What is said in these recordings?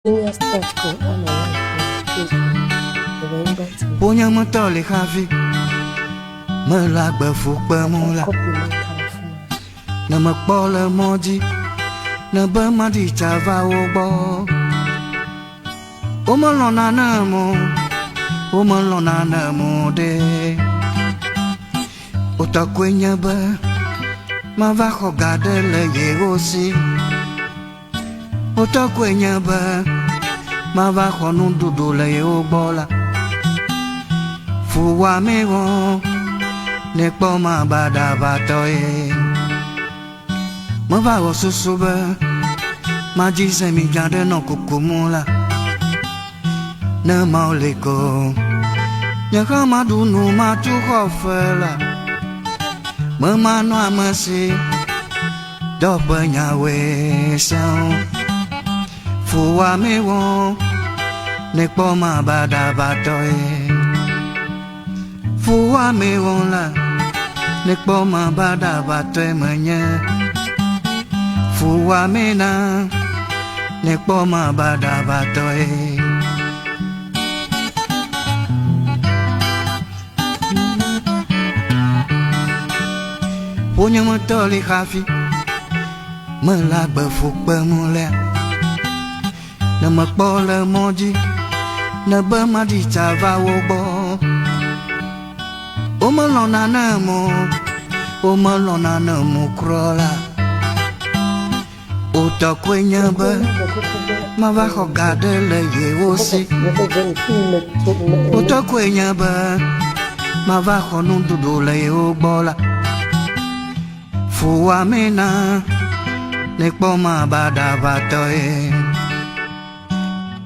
Junior start ko anɔ live le Facebook Eʋenyigba TV. Wonye metɔ li hafi mele agbe fu kpem la. Copy link le fi ma. Ne mekpɔ le mɔ dzi, ne be maɖi tsa va wo gbɔ. Womelɔ̃na nam o, womelɔ̃na nam o ɖe. Wotɔ koe nye be mava xɔ ga ɖe le yewo si. Wotɔ koe nye be mava xɔ nuɖuɖu le yewo gbɔ la. Fuwɔamee wɔ ne kpɔ mabaɖabatɔe. Meva wɔ susu be madzi zemidza ɖe nɔ kukum la. Ne Mawu li ko, nye hã maɖu nu matu xɔ fe la. Memanɔ ame si dɔ ƒe nyawoe sẽo. Fuwɔamee wɔ ne kpɔ mabaɖabatɔe. Fuwɔamee wɔ la, ne kpɔ mabaɖabatɔe menye. Fuwɔamee na ne kpɔ mabaɖabatɔe. Wonye metɔ li hafi mele agbe fu kpem lea. Ne mekpɔ le mɔ dzi, ne be maɖi tsa va wo gbɔ. Womelɔ̃na nam o, womelɔ̃na nam o kura la. Wotɔ koe nye be mava xɔ ga ɖe le yewo si. Wotɔ koe nye be mava xɔ nuɖuɖu le yewo gbɔ la. Fuwɔamee na ne kpɔ mabaɖabatɔe.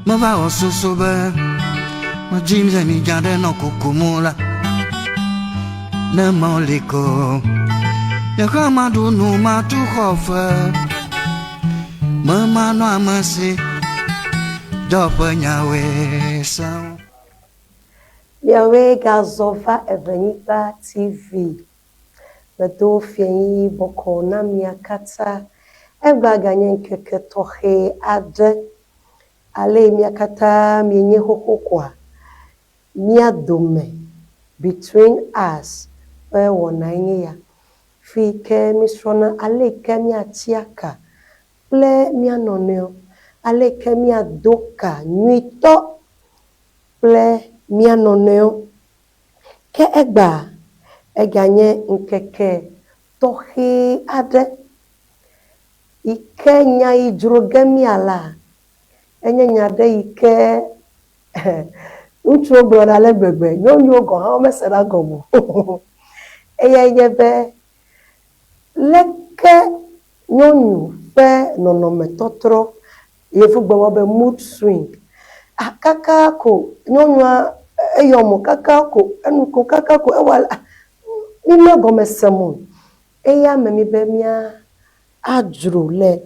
Meva wɔ susu be medzi zemidza ɖe nɔ kukum la. Ne Mawu li ko, nye hã maɖu nu matu xɔ fe. Memanɔ ame si dɔ ƒe nyawoe sẽo. Miawoe gazɔ va Eʋenyigba TV. Medo fiẽɣi bɔkɔɔ na mia katã. Egbea ganye ŋkeke tɔxɛ aɖe. Alee mia katã mienye xoxo koa? Mía dome, Between Us, ƒe wɔnae nye ya. Fi ke mísrɔ̃na aleke míatia ka kple mía nɔnɔewo, aleke míado ka nyuitɔ kple mía nɔnɔewo. Ke egbea, eganye ŋkeke tɔxɛ aɖe yi ke nya yi dzro ge míalea, enye nya ɖe yi ke ŋutsuwo gblɔna ale gbegbe, nyɔnuwo gɔ̃ hã womesena gɔme o. Eyae nye be, leke nyɔnu ƒe nɔnɔmetɔtrɔ, yevugbe woyɔ be mood swing, ah kaka ko nyɔnua eyɔ mo kaka ko enu ko kaka ko ewɔ ale ah mi me gɔme sem o. Eya me mi be mía adzro le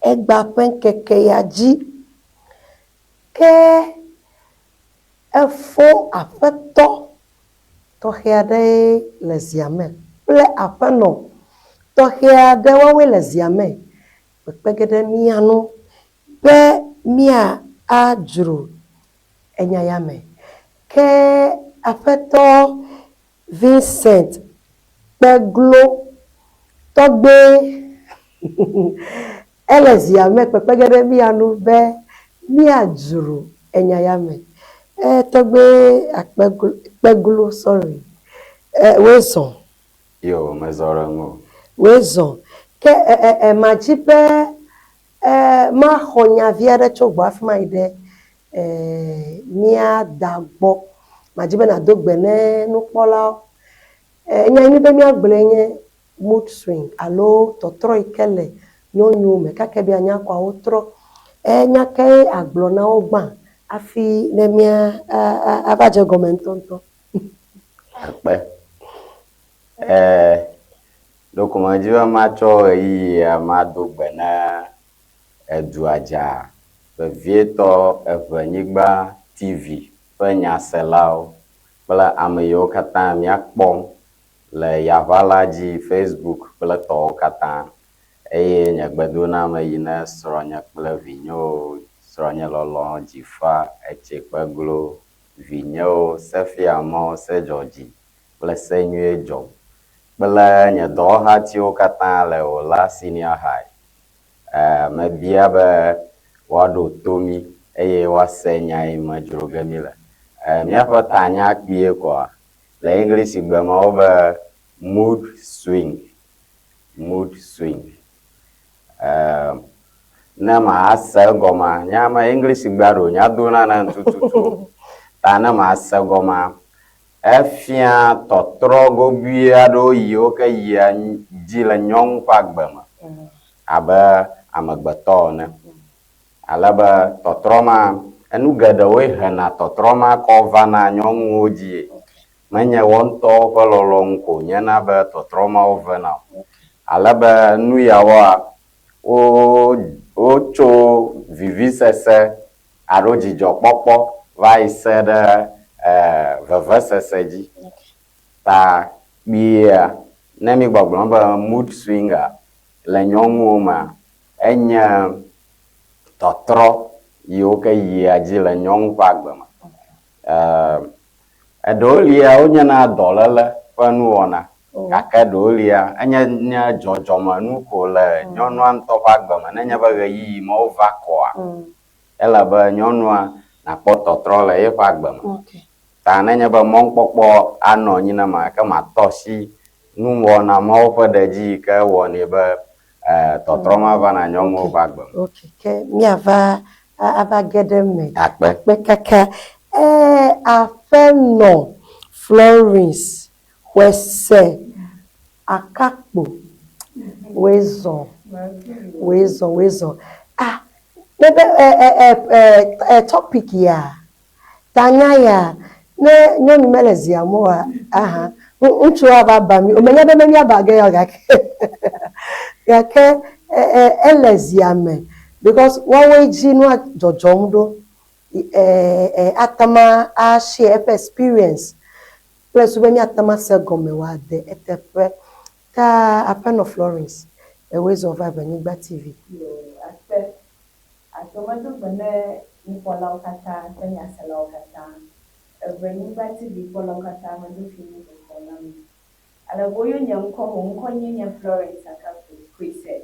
egbea ƒe ŋkeke ya dzi. Ke efo aƒetɔ tɔxɛ aɖee le zia me kple aƒenɔ tɔxɛ aɖe woawoe le zia me kpekpe ge ɖe mía ŋu be míadzro enya ya me. Ke aƒetɔ Vincent Kpeglo tɔgbe ele zia me kpekpe ge ɖe mía ŋu be míadzro enya ya me. E tɔgbe akpeglo Kpeglo sorry e woe zɔ. Yo, mezɔ ɖe ŋu. Woe zɔ. Ke e e e madzi be e maxɔ nya vi aɖe tso gbɔ hafi mayi ɖe e mía da gbɔ. Madzi be nàdo gbe ne nukpɔlawo. E nya yi míbe míagblɔe nye mood swing alo tɔtrɔ yi ke le nyɔnuwo me kake be anya kɔa wotrɔ. E nya kae àgblɔ na wo gbã hafi ne mía a a ava dze egɔme ŋutɔŋutɔ? Akpe. E ɖeko medi be matsɔ ɣeyiɣia mado gbe na edua dza, vevietɔ Eʋenyigba TV ƒe nyaselawo kple ame yiwo katã míakpɔm le yaʋala dzi, Facebook kple tɔwo katã. Eye nye gbedoname yi ne srɔ̃nye kple vinyewo srɔ̃nye lɔlɔ̃ Dzifa Etsekpeglo, vinyewo Sefiamɔ, Sedzɔdzi kple Senyuie Dzɔ kple nye dɔwɔhatiwo katã le Ola Senior High. E, mebia be woaɖo to mí eye woase nya yi me dzro ge míle. E, míaƒe tanya kpuie koa, le English-gbe me wobe mood swing, mood swing. E, ne mase egɔmea, nye ame English-gbea ɖo nya dona na tututu o. Ta ne mase egɔmea, efia tɔtrɔ gobui aɖewo yiwo ke yia dzi le nyɔnu ƒe agbe me abe amegbetɔ ene. Ale be tɔtrɔ ma, enu geɖewoe hena tɔtrɔ ma kɔ vana nyɔnuwo dzie. Menye woa ŋutɔwo ƒe lɔlɔ̃nu ko wònyena be tɔtrɔ mawo vena o. Ale be nu yawoa, wo, wotso vivisese alo dzidzɔkpɔkpɔ va yi se ɖe e, vevesese dzi. Ta kpuiea, ne mígbɔgblɔm be mood swinger le nyɔnuwo mea, enye tɔtrɔ yiwo ke yia dzi le nyɔnu ƒe agbe me. E, eɖewo lia wonyena dɔléle ƒe nuwɔna gake ɖewo lia enye nye dzɔdzɔmenu ko le nyɔnua ŋutɔ ƒe agbe me. Nenye be ɣeyiɣi mawo va kɔa, ele be nyɔnua nakpɔ tɔtrɔ le yeƒe agbe me. Ta nenye be mɔnukpɔkpɔ anɔ anyi nema, ke matɔ asi nuwɔna mawo ƒe ɖe dzi yi ke wɔnɛ be tɔtrɔ ma vana nyɔnuwo ƒe agbe me. Ok, ke míava ava ge ɖe eme. Akpe. Akpe kaka. Aƒenɔ Florence Xɔese Akakpo, woe zɔ, woe zɔ, woe zɔ. Ah, ne be topic ya, tanya ya, ne nyɔnu mele zia me oa, aha, ŋutsuwo ava ba mí. Menya be míaba ge ya o gake gake ele zia me because woawoe dzi nua dzɔdzɔm ɖo. Ate ŋu a share eƒe experience kple su be míate ŋu ase egɔme wòade eteƒe. Ta Aƒenɔ Florence, ewòe zɔ va Eʋenyigba TV. Yo, akpe. Akpe medo gbe ne nukpɔlawo katã kple nyaselawo katã. Eʋenyigba TV kpɔlawo katã medo fiẽnu kɔkɔ na mi. Ale be woyɔ nye ŋkɔ ho, ŋkɔ nyee nye Florence Akakpo Kwesɛ.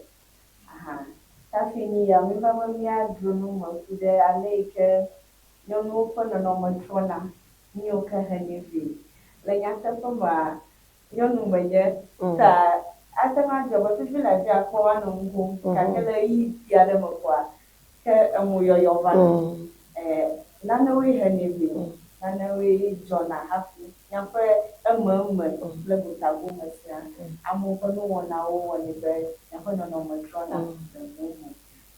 Aha. Ta fiẽnu ya míva be míadzro nu me ku ɖe ale yi ke nyɔnuwo ƒe nɔnɔme trɔna, nu yiwo ke henɛ vɛ. Le nyateƒe mea, nyɔnu menye ta ate ŋu adzɔ be fifi le afi akpɔ woanɔ nu kom gake le ɣeyiɣi kpui aɖe me koa, ke emoyɔyɔ vana. Nanewoe henɛ vɛ, nanewoe dzɔna hafi míaƒe ememe kple gotagome siaa. Amewo ƒe nuwɔnawo wɔnɛ be míaƒe nɔnɔme trɔna le vovo.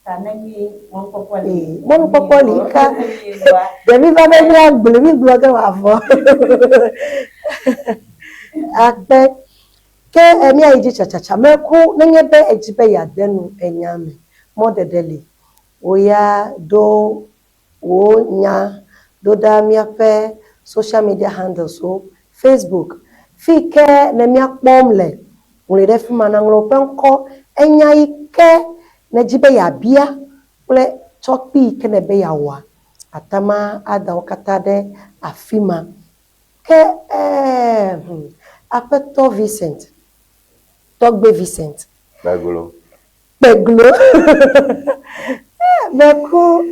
Ta ne mí mɔnukpɔkpɔ li, Mɔnukpɔkpɔ li ka ɖe mi va be míagblɔe, mígblɔ ge wòavɔ. Akpe. Ke míayi dzi tsatsatsa. Meku nenye be edzi be yeade nu enya me, mɔɖeɖe li. Wò ya ɖo wò nya ɖo ɖa míaƒe social media handles wo, Facebook, fi ke ne míakpɔm le, ŋlɔe ɖe fi ma, nàŋlɔ woƒe ŋkɔ, enya yi ke nèdi be yeabia kple tsɔ kpi yi ke nèbe yeawɔa, àte ŋu ada wo katã ɖe afi ma. Ke ɛɛ hum, Aƒetɔ Vincent, Tɔgbe Vincent. Kpeglo. Kpeglo. Meku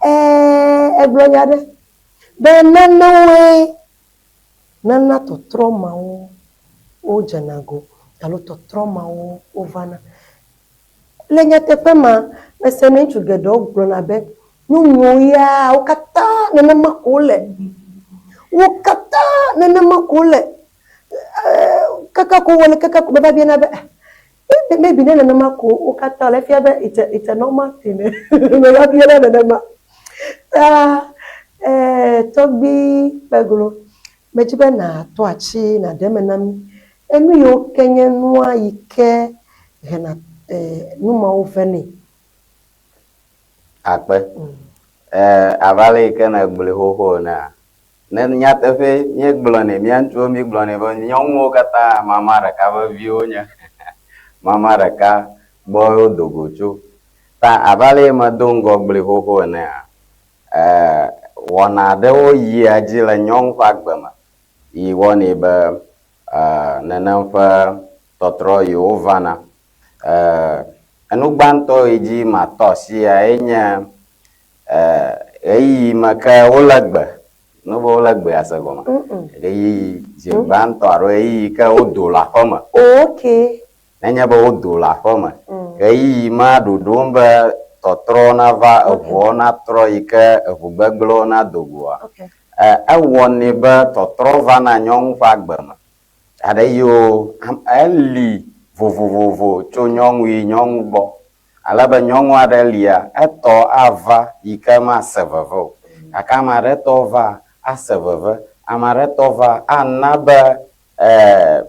ɛɛ egblɔ nya ɖe be nanewoe nana tɔtrɔ mawo wodzena go alo tɔtrɔ mawo wovana. Le nyateƒe ma, mesenɛ ŋutsu geɖewo gblɔna be nyɔnuwo ya wo katã nenema ko wole. Wo katã nenema ko wole. Kaka ko wole kaka ko meva biana be maybe ne nenema ko wo katã wole efia be it's a, it's a normal thing. Meva biana nenema. Ta tɔgbui Kpeglo, medzi be nàtɔ atsi nàɖe eme na mí. Enu yiwo ke nye nua yi ke hena nu mawo vɛ nɛ. Akpe. Abe ale yi ke nègblɔe xoxo enea, ne nyateƒee míegblɔnɛ, mía ŋutsuwo mígblɔnɛ be nyɔnuwo katã mama ɖeka ƒe viwo nye. Mama ɖeka gbɔe wodo go tso. Ta abe ale yi medo ŋgɔ gblɔe xoxo enea, e, wɔna aɖewo yia edzi le nyɔnu ƒe agbe me yi wɔnɛ be e, nenem ƒe tɔtrɔ yiwo vana. E, enu gbãtɔ yi dzi matɔ asi ya ye nye e, ɣeyiɣi me ke wolé gbe. Ne be wolé gbea se gɔme. Ɣeyiɣi zi gbãtɔ alo ɣeyiɣi ke wodo le aƒe me. Okay. Nenye be wodo le aƒe me, ɣeyiɣi ma ɖoɖom be tɔtrɔ nava, eʋuawo natrɔ yi ke eʋu gbegblẽwo nado goa, ewɔnɛ be tɔtrɔ vana nyɔnu ƒe agbe me. Aɖe yiwo eli vovovovo tso nyɔnu yi nyɔnu gbɔ. Ale be nyɔnu aɖe lia, etɔ ava yi ke mase veve o. Gake ame aɖe tɔ va ase veve, ame aɖe tɔ va ana be Ɛɛ,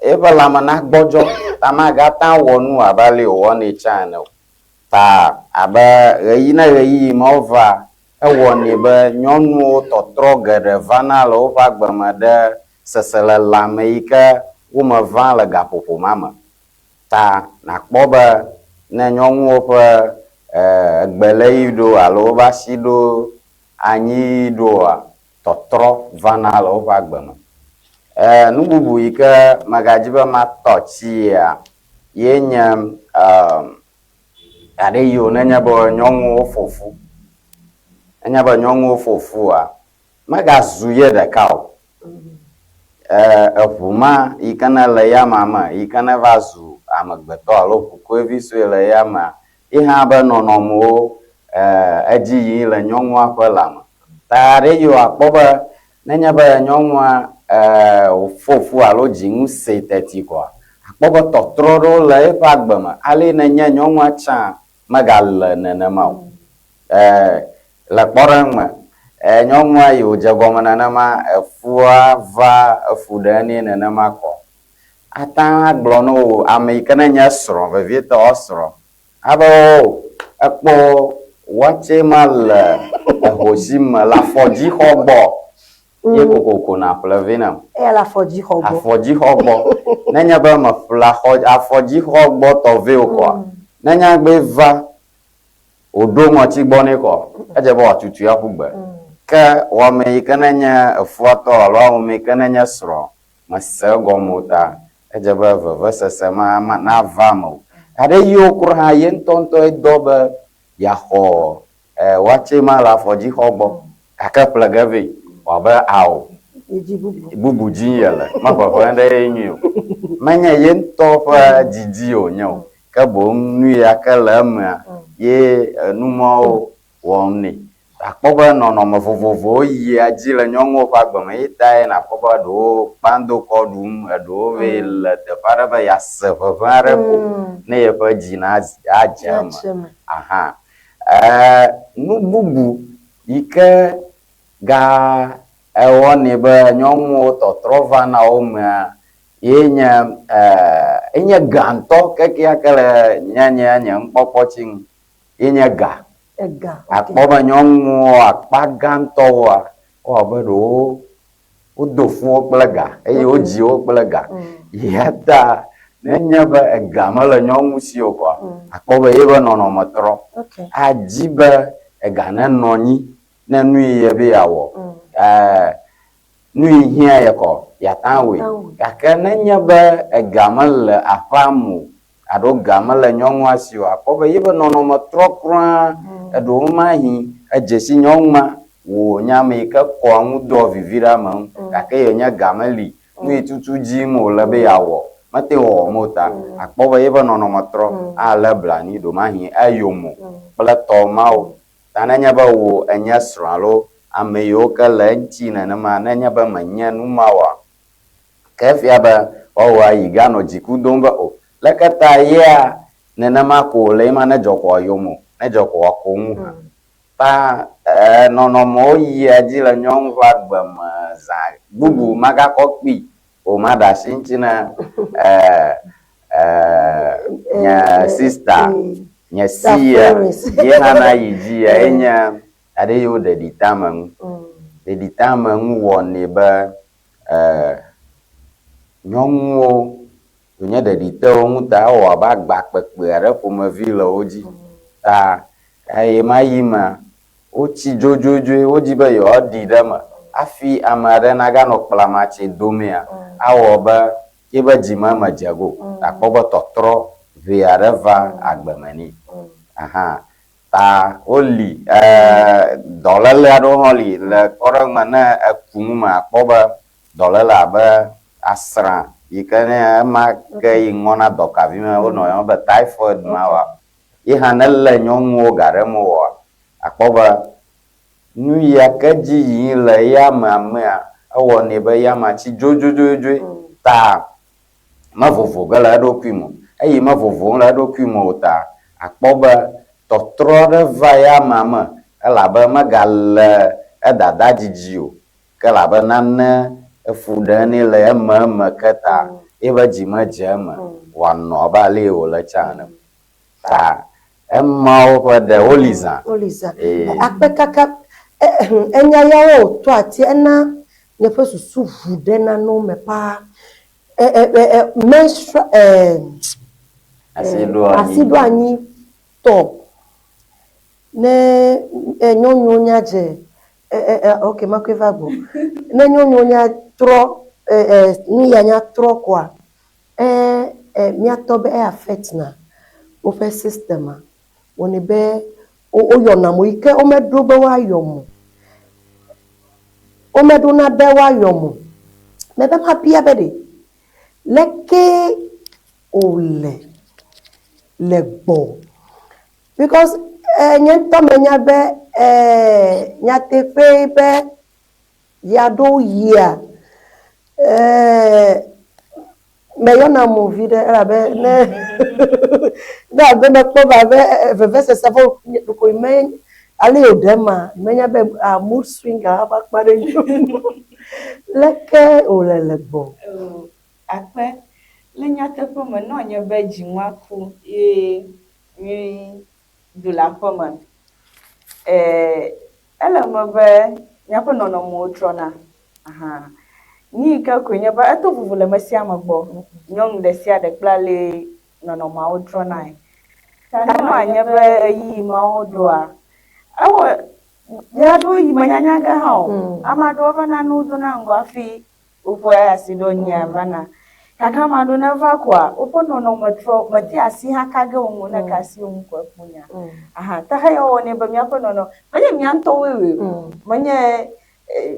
eƒe lãme nagbɔdzɔ, ta magate ŋu awɔ nu abe ale wòwɔnɛ tsã ene o. Ta abe ɣeyiɣi ne ɣeyiɣi mawo va, ewɔnɛ be nyɔnuwo tɔtrɔ geɖe vana le woƒe agbe me ɖe seselelãme yi ke womeva le gaƒoƒo ma me. Ta nàkpɔ be ne nyɔnuwo ƒe egbeléɣi ɖo alo woƒe asi ɖo anyiɣi ɖoa, tɔtrɔ vana le woƒe agbe me. E, nu bubu yi ke megadzi be matɔ tsia ye nye e, aɖe yi o nenye be nyɔnuwo ƒo fu. Nenye be nyɔnuwo ƒo fua, megazu ye ɖeka o. E, eʋu ma yi ke ne le yamea me, yi ke ne va zu amegbetɔ alo ʋukɔevi sue le yamea, ye hã be nɔnɔmewo e, edzi yim le nyɔnua ƒe lãme. Ta ɖe yi wòakpɔ be nenye be nyɔnua wòfo fu alo dzi ŋusẽ teti koa, akpɔ be tɔtrɔ ɖewo le eƒe agbe me. Ale nenye nyɔnua tsã megale nenema o. Le kpɔɖeŋu me, nyɔnua yi wòdze gɔme nenema, efua va efu ɖe nɛ nenema koa, ate ŋu agblɔ na wò ame yi ke nenye esrɔ̃, vevietɔ esrɔ̃, Abe o, ekpɔ watse ma le ehosi me le afɔdzixɔ gbɔ ye kokoko nàƒle vɛ nam. Eya le afɔdzixɔ gbɔ. Afɔdzixɔ gbɔ. Nenye be meƒle axɔ, afɔdzixɔ gbɔ tɔ vɛ o kɔa, nenye be va wòɖo ŋɔti gbɔ nɛ kɔ, edze be wòatutui aƒu gbe. Ke wɔme yi ke nenye efua tɔ alo ame yi ke nenye srɔ̃ mese egɔme o ta, edze be vevesese ma nava eme o. Gake yiwo kura hã ye ŋutɔŋutɔe dɔ be yeaxɔ watse ma le afɔdzixɔ gbɔ gake ƒle ge vɛ wòabe ao, bubu dim yele, meʋeʋẽ ɖe ye ŋui o. Menye ye ŋutɔ ƒe didi wònye o, ke boŋ nu ya ke le emea ye nu mawo wɔm nɛ. Àkpɔ be nɔnɔme vovovowo yia edzi le nyɔnuwo ƒe agbe me. Eyi tae nàkpɔ be eɖewo kpandokɔ ɖum, eɖewo vɛ le teƒe aɖe be yease ʋeʋẽ aɖe ko ne yeƒe dzi nadze eme. Aha. E, nu bubu yi ke ga ewɔnɛ be nyɔnuwo tɔtrɔ vana wo mea ye nye e, enye ga ŋutɔ kekeake le nye nye nye nukpɔkpɔ tsi ŋu ye nye ga. Ega, ok. Àkpɔ be nyɔnuwo akpa gãtɔwoa, wowɔ abe ɖewo wodo fu wo kple ga eye wodzi wo kple ga. Eya ta nenye be ega mele nyɔnu si o koa, àkpɔ be yeƒe nɔnɔme trɔ. Adi be ega nenɔ anyi ne nu yi yebe yeawɔ. Ɛɛ nu yi hiã ye kɔ, yeate ŋu awɔe. Gake nenye be ega mele aƒea me o alo ga mele nyɔnua si o, akpɔ be yeƒe nɔnɔme trɔ kura. Eɖewo mahi edze si nyɔnu ma wò nye ame yi ke kɔa nu doa vivi ɖe ame ŋu gake ye nye ga meli. Nu yi tutu dim wòle be yeawɔ mete ŋu wɔwɔm o ta akpɔ be yeƒe nɔnɔme trɔ alé blanui ɖewomahi eyome kple tɔ mawo. Ta nenye be wò ènye srɔ̃ alo ame yiwo ke le eŋuti nenema nenye be mènye nu ma oa, ke efia be woawɔ ayi ganɔ dziku dom be o, leke ta yea nenema ko wòle ema ne dzɔ ko wòayom o, ne dzɔ ko wòako ŋu hã. Ta e, nɔnɔmewo yia edzi le nyɔnu ƒe agbe me zã bubu magakɔ kpii o, maɖe asi ŋuti ne e, e, nye sista, nye siya ye hã nayi dzi ya ye nye aɖe yiwo ɖeɖiteameŋu. Ɖeɖiteameŋu wɔnɛ be nyɔnuwo wònye ɖeɖi te wo ŋu ta ewɔ abe agba kpekpe aɖe ƒomevi le wo dzi. Ta ɣe ma ɣi mea, wotsi dzodzodzoe, wodi be yewoaɖi ɖe eme hafi ame aɖe naganɔ kplamatse domea, awɔ be yebe dzime medze go o. Nàkpɔ be tɔtrɔ ʋɛ aɖe va agbe me nɛ. Ahan. Ta woli, e, dɔléle aɖewo hã li le kpɔɖeŋu me ne èku nu me àkpɔ be dɔléle abe asrã yi ke ne ema ke yi ŋɔna dɔkavi me wonɔ yɔm be typhoid ma wa. Ye hã ne lé nyɔnuwo ga ɖe eme oa, àkpɔ be nu ya ke dzi yim le eya amea mea, ewɔnɛ be eya amea tsi dzodzodzoedzoe ta mevovo ge le eɖokui me o. Eyi mevovom le eɖokui me o ta, àkpɔ be tɔtrɔ aɖe va eya amea me elabe megale edada didi o. Ke elabe nane efu ɖem nɛ le ememe ke ta eƒe dzi medze eme wòanɔ abe ale yi wòle tsã ene o. Ta emawo ƒe ɖe woli zã. Woli zã. Ee. Akpe kaka enya yawo wòtɔ ati ena nye ƒe susu ʋu ɖe nanewo me paa. Menstrua Asiɖoanyi. Asiɖoanyi tɔ. Ne nyɔnuwo nya dze ok makɔe va gbɔ. Ne nyɔnuwo nya trɔ nu ya nya trɔ koa míatɔ be e affect na woƒe system a wɔnɛ be woyɔna mo yi ke womeɖo be woayɔ mo o. Womeɖona be woayɔ mo o. Mebe mabia be ɖe leke wòle le gbɔ? Because nye ŋutɔ menya be nyateƒee be ɣeaɖewoɣia meyɔna mo viɖe elabe ne ne abe mekpɔ be abe vevesese vɔ ɖeko me ale yi wòɖe ema menya be ah mood swing ava kpa ɖe ŋuti. Leke wòle le gbɔ? Akpe. Le nyateƒe me, ne wòanye be dzinua ku ye mí do le aƒe me, ele eme be míaƒe nɔnɔmewo trɔna. Ahan. Nu yi ke koe nye be eto vovo le ame sia ame gbɔ. Nyɔnu ɖe sia ɖe kple ale nɔnɔmeawo trɔnae. Ta ne wòanye be ɣeyiɣi mawo ɖoa, ewɔ ɣeaɖewoɣi menyanya ge hã o. Ame aɖewo va nana wodona ŋgɔ hafi woƒe asiɖoanyia vana. Gake ame aɖewo ne eva koa, woƒe nɔnɔme trɔ, mete asi hã ka ge wo ŋu o, ne eka asi wo ŋu ko ekpo nya. Ahan, ta heya wɔnɛ be míaƒe nɔnɔ, menye mía ŋutɔwoe wɔe o, menye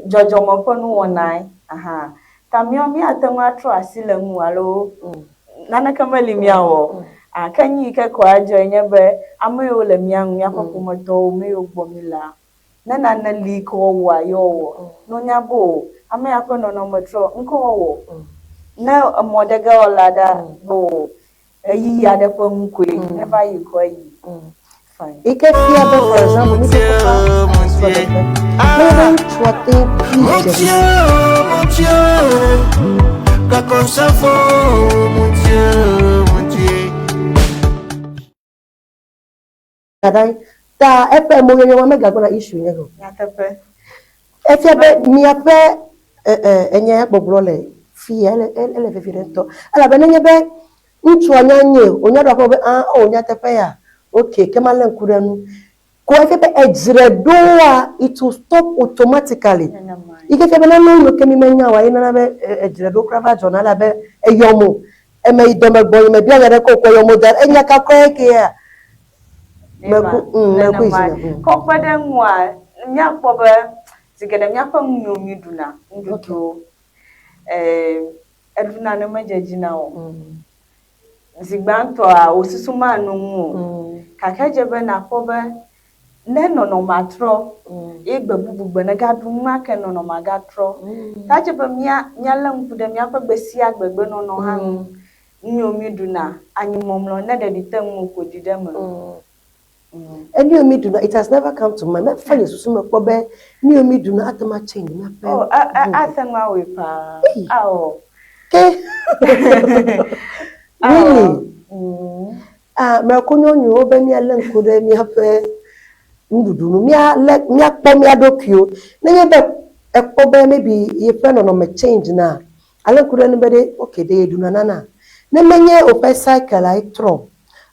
dzɔdzɔme ƒe nuwɔnae. Ahan, ta míawo míate ŋu atrɔ asi le eŋu alo naneke meli míawɔ o. Ah, ke nu yi ke ko adzɔe nye be ame yiwo le mía ŋu, míaƒe ƒometɔwo, ame yiwo gbɔ mílea, Ne nane li ke woawɔa, ye woawɔ. Ne wonya be o, ame ya ƒe nɔnɔme trɔ, ŋke woawɔ. Ne emɔ ɖe ge wɔla ɖa be o, ɣeyiɣi aɖe ƒe nu koe, ne va yi koa eyi. Fine. Yi ke fia be for example, mi ke kpɔkpɔ srɔ̃ɖeƒe. Ne be ŋutsua te ŋu dze si. Mon Dieu, mon Dieu, kakɔ safo, mon Dieu, mon Dieu. Dada ta eƒe moyɔyɔ ma megagbɔna issue nye o. Nyateƒe. Efia be miaƒe enya ya gbɔgblɔ le fiya ele ele vevi ɖe ŋutɔ. Elabe nenye be ŋutsua nya nyee wònya ɖo aƒe be ah oh nyateƒe ya ok ke malé ŋku ɖe enu. Ko efia be edzre ɖoa it will stop automatically. Yi ke fia be nanewo yiwo ke mi menya oa ye nana be edzre ɖo kura va dzɔna elabe eyɔm o. Eme yi dɔme gbɔ yi mebia nya ɖeke o ko eyɔm o da enya ka kura ye kea? Meku, mm, meku yi Nenemae. dzi na, mm. Kɔ kpe ɖe eŋua, míakpɔ be zi geɖe míaƒe nu yiwo míeɖuna, nuɖuɖuwo, eh, eɖuna ne medze edzi na wò o. Zi gbãtɔa, wò susu manɔ eŋu o. Gake edze be nàkpɔ be ne nɔnɔmea trɔ ye gbe bubu gbe nègaɖu nua ke nɔnɔmea gatrɔ. Ta edze be mía, míalé ŋku ɖe míaƒe gbe sia gbe gbenɔnɔ hã ŋu. Nu yiwo míeɖuna, anyimɔmlɔ, ne ɖeɖi te ŋuwò ko ɖi ɖe eme. Enu yiwo míeɖuna, it has never come to mind, meva nye susu me kpɔ be nu yiwo míeɖuna ate ŋu a change míaƒe Oh, a, a, ate ŋu awɔe paa. Ei. Awɔ. Ke really? Awɔ. Ah, mekɔ nyɔnuwo be míalé ŋku ɖe míaƒe nuɖuɖu ŋu, míalé, míakpɔ mía ɖokuiwo. Nenye be ekpɔ be maybe yeƒe nɔnɔme change na, alé ŋku ɖe enu be ɖe ok ɖe yeɖuna nana. Ne menye woƒe cycle lae trɔ o,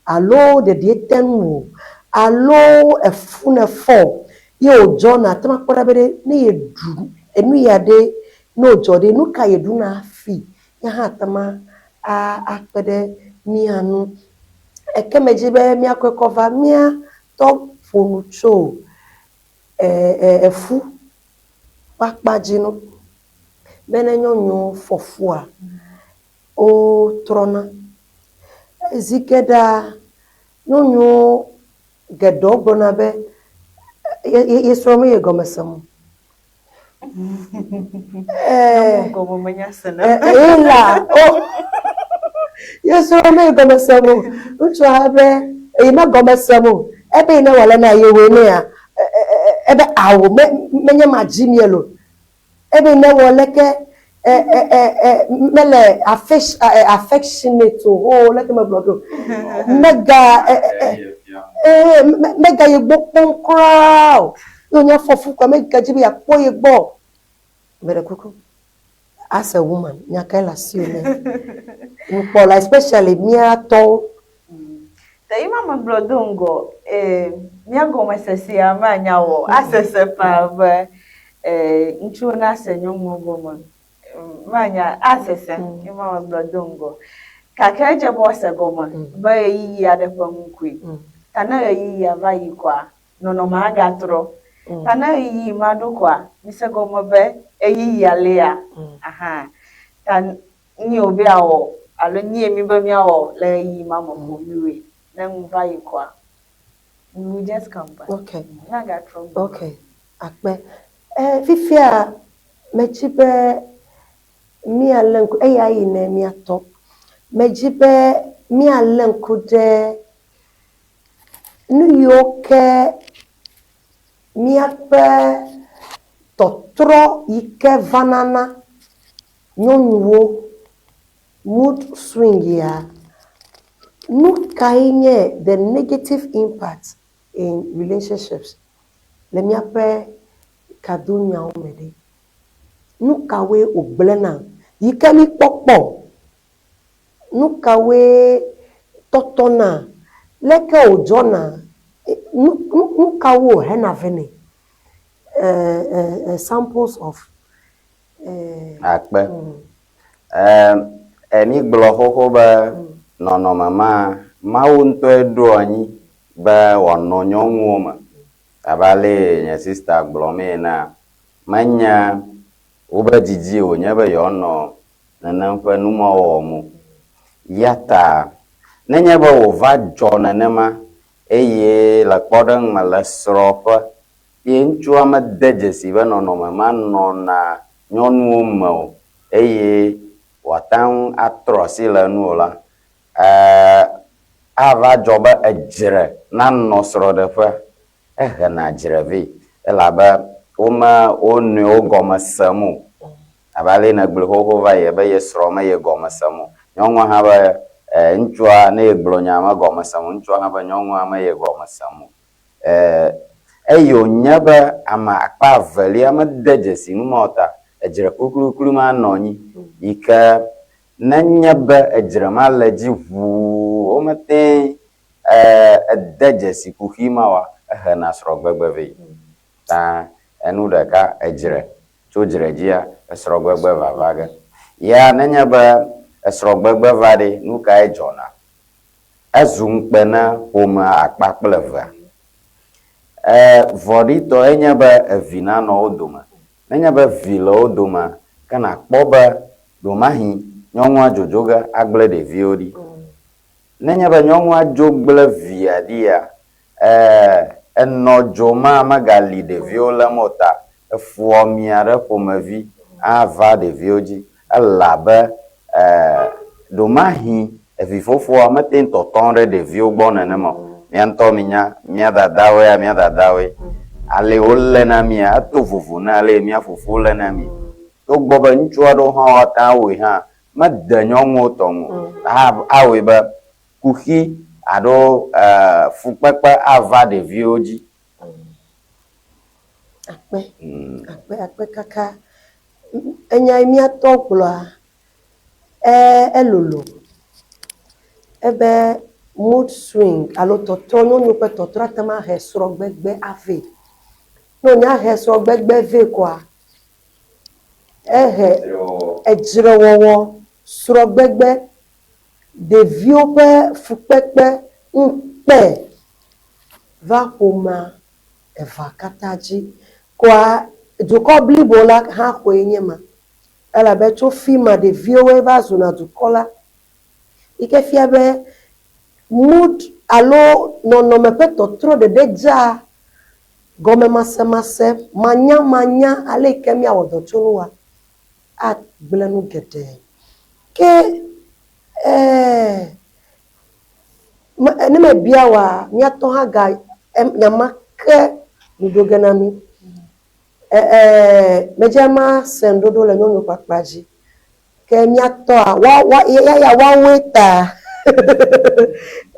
alo ɖeɖie te ŋuwò o, alo efu ne fɔ ye wòdzɔna, ate ŋu akpɔ ɖa be ɖe ne yeɖu enu ya ɖe, ne wòdzɔ ɖe, nu ka yeɖuna hafi ye hã ate ŋu akpe ɖe mía ŋu. Eke medzi be míakɔe kɔ va mía tɔ ƒo nu tso efu ƒe akpa dzi nu be ne nyɔnuwo fɔ fua, wotrɔna. Zi geɖea, nyɔnuwo geɖewo gblɔna be ye srɔ̃ meye gɔme sem o. Nyɔnuwo gɔme menya sena. Eye la, o, ye srɔ̃ meye gɔme sem o. Ŋutsua be eye megɔme sem o. Ebe yi ne wòale na ye woe nea, ebe ao, menye madzi mie lo. Ebe ne wɔ leke mele affectionate o, ho leke megblɔ ɖo. Mega mega ye gbɔ kpɔm kura o. Ne wònye afɔfu koa, mega dzi be yeakpɔ ye gbɔ o. Meɖe kuku, as a woman, nya kae le asiwò ne nukpɔla, especially mía tɔwo? Te yi ma megblɔ do ŋgɔ, mía gɔmesesea manya wɔ asese ƒãa be ŋutsuwo nase nyɔnuwo gɔme. Manya asese yi ma megblɔ do ŋgɔ. Gake edze be woase gɔme be ɣeyiɣi aɖe ƒe nu koe. Ta ne ɣeyiɣia va yi koa, nɔnɔmea agatrɔ. Ta ne ɣeyiɣi ma ɖo koa, mise gɔme be ɣeyiɣia lia. Ahan. Ta nyi wòbe yeawɔ alo nyie míbe míawɔ le ɣeyiɣi ma me ko míwɔe. Ne nu va yi koa, we will just come back. Okay. Míagatrɔ gbɔ. Okay. Akpe. E, fifia medzi be míalé ŋku, eya yi ne míatɔ. Medzi be míalé ŋku ɖe nu yiwo ke míaƒe tɔtrɔ yi ke vana na nyɔnuwo, mood swing ya, nu kae nye the negative impact in relationships le míaƒe kadonyawo me ɖe? Nu kawoe wògblẽna yi ke míkpɔkpɔ? Nu kawoe tɔtɔna? Leke wòdzɔna? Nu, nu, nu kawoe wòhena vɛ nɛ? Samples of. Akpe. Ɛɛ, mígblɔ xoxo be nɔnɔme ma, Mawu ŋutɔe ɖo anyi be wòanɔ nyɔnuwo me. Abe ale nye sista gblɔ mee enea, menye wobe didie wònye be yewoanɔ nenem ƒe nu mawo wɔm o. Ya ta nenye be wòva dzɔ nenema eye le kpɔɖeŋu me le srɔ̃ƒe ye ŋutsua mede dzesi be nɔnɔme ma nɔna nyɔnuwo me o eye wòate ŋu atrɔ asi le enu o la, e ava dzɔ be edzre nanɔ srɔ̃ɖeƒea. Ehena dzre vɛ elabe wome wo nɔewo gɔme sem o. Abe ale yi nègblɔe xoxo va yi be ye srɔ̃ me ye gɔme sem o. Nyɔnua hã be e ŋutsua ne yegblɔ nya me gɔme sem o. Ŋutsua hã be nyɔnua me ye gɔme sem o. E eyi wònye be ame akpa evelia mede dzesi nu ma o ta, edzre klukluklui ma nɔ anyi yi ke nenye be edzre ma le edzi ʋuu womete E ede dzesi kuxi ma oa, ehena srɔ̃gbegbe vɛ. Ta enu ɖeka edzre tso dzre dzia, esrɔ̃gbegbe vava ge. Ya nenye be esrɔ̃gbegbe va ɖe, nu kae dzɔna? Ezu ŋukpe na ƒomea akpa kple evea. E vɔ̃ɖitɔ enye be evi nanɔ wo dome. Nenye be vi le wo domea, ke nàkpɔ be ɖomahi nyɔnua dzodzo ge agblẽ ɖeviwo ɖi. Nenye be nyɔnua dzo gblẽ via ɖia, e, enɔ dzo ma megali ɖeviwo lém o ta, efuɔmi aɖe ƒomevi ava ɖeviwo dzi elabe, e, ɖomahi evifofoa mete ŋu tɔtɔ ɖe ɖeviwo gbɔ nenema o. Mía ŋutɔ minya, mía dadawoe ya mía dadawoe. Ale woléna mía, eto vovo na ale mía fofowo léna mí. Togbɔ be ŋutsu aɖewo hã woate ŋu awɔe hã, mede nyɔnuwo tɔ ŋu o. Awɔe be kuxi alo fukpekpe ava ɖeviwo dzi. Akpe, akpe, akpe kaka. Enya yi mía tɔ gblɔa, elolo. Ebe. Mood swing alo tɔtrɔ, nyɔnuwo ƒe tɔtrɔ ate ŋu ahe srɔ̃gbegbe avɛ. Ne wònye ahe srɔ̃gbegbe vɛ koa, ehe edzrewɔwɔ, srɔ̃gbegbe, ɖeviwo ƒe fukpekpe, ŋukpe va ƒomea evea katã dzi. Koa dukɔ blibo la hã xɔe nye ma. Elabe tso fima ɖeviwoe va zuna dukɔ la. Yi ke fia be mood alo nɔnɔme ƒe tɔtrɔ ɖeɖe dzea gɔmemasemase, manyamanya ale yi ke míawɔ dɔ tso nua agblẽ nu geɖe. Ke e ne mebia wòa, míatɔ hã ga nya ma ke nu ɖo ge na mí. E e medze mase ŋuɖoɖo le nyɔnuwo ƒe akpa dzi. Ke mía tɔa, wa, wa, ya, ya woawoe ta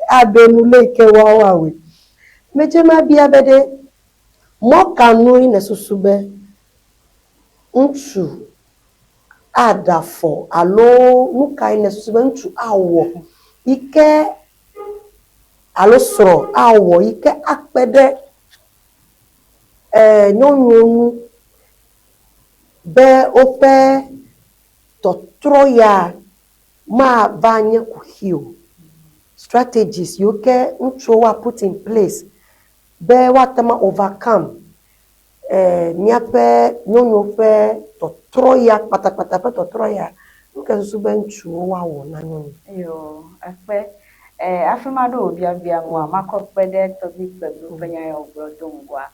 aɖo nu le yi ke woawo awɔe. Medze mabia be ɖe, mɔ ka nue nèsusu be ŋutsu aɖe afɔ alo nu kae nèsusu be ŋutsu awɔ yi ke alo srɔ̃ awɔ yi ke akpe ɖe e nyɔnuwo ŋu be woƒe tɔtrɔ ya mava nye kuxi o. Strategies yiwo ke ŋutsuwo woa put in place be woate ŋu overcome míaƒe nyɔnuwo ƒe tɔtrɔ ya kpatakpata ƒe tɔtrɔ ya, nu kae susu be ŋutsuwo woawɔ na nyɔnu? Yoo, ekpe. Hafi maɖo wò biabia ŋua, makɔ kpe ɖe tɔgbui Kpegbe ƒe nya ya wògblɔ do ŋgɔa.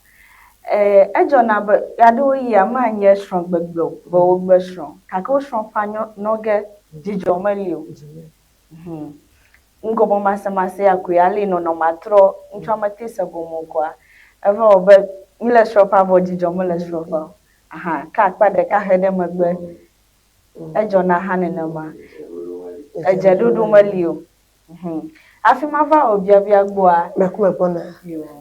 Edzɔna be ɣeaɖewoɣia manye srɔ̃gbegbe o be wogbe srɔ̃ gake wo srɔ̃ ƒe nɔ ge dzidzɔ meli o. Nugɔmemasemase ya koe ale nɔnɔmea trɔ ŋutsua mete se gɔme o koa eva wɔ be míle srɔ̃ƒea vɔ dzidzɔ mele srɔ̃ƒea o. Aha ke akpa ɖeka he ɖe megbe. Edzɔna hã nenema. Edzeɖoɖo meli o. Hafi mava wò biabia gbɔa. Meku megbɔna.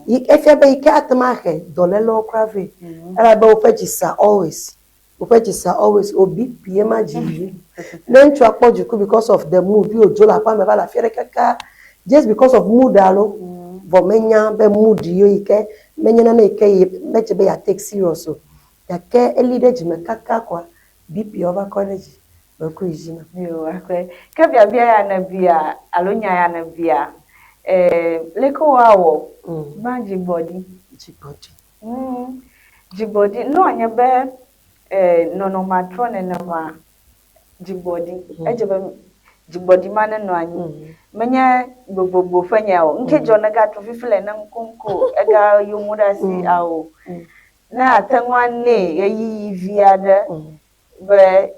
Yi efia be yi ke ate ŋu ahe dɔlélewo kura vɛ. Elabe woƒe dzi sa always. Woƒe dzi sa always. Wo BP ye ma dzi yim. Ne ŋutsua kpɔ dziku because of the mood ye wòdzo le aƒea me va le afi aɖe kaka just because of mood alo vɔ menya be mood ye yi ke menye nane yi ke ye medze be yeatake serious o. Gake eli ɖe dzime kaka koa BP va kɔ ɖe dzi. Mekui dzi na. Yo, akpe. Ke biabia ya nèbia alo nya ya nèbia, eh, leke woawɔ gbã dzigbɔɖi? Dzigbɔɖi. Dzigbɔɖi. Ne wòanye be eh, nɔnɔmea trɔ nenema, dzigbɔɖi. Edze be dzigbɔɖi ma nenɔ anyi. Menye gbogbogbo ƒe nya o. Ŋke dzɔ negatrɔ fifi le ne ŋkoŋko ega yomo ɖe asi ao. Ne ate ŋu anɛ ɣeyiɣi vi aɖe be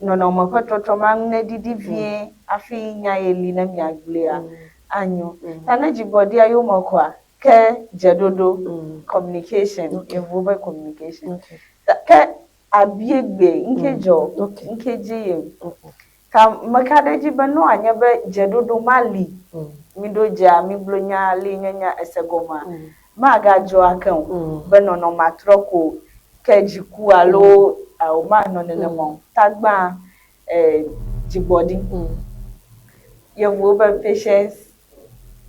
nɔnɔme ƒe trɔtrɔ ma ŋu neɖiɖi vie hafi nya ye li ne miagblɔea, anyo. Ta ne dzigbɔɖia yome koa, ke dzeɖoɖo, communication, yevuwo be communication. Ta ke abie gbe ŋke dzɔ, ŋke dzi yim. Ta meka ɖe edzi be ne wòanye be dzeɖoɖo ma li, miɖo dzea, migblɔ nya li nye nya ese gɔmea, magadzɔ ake o be nɔnɔmea trɔ ko ke dziku alo ao manɔ nenema o. Ta gbã dzigbɔɖi. Yevuwo be patience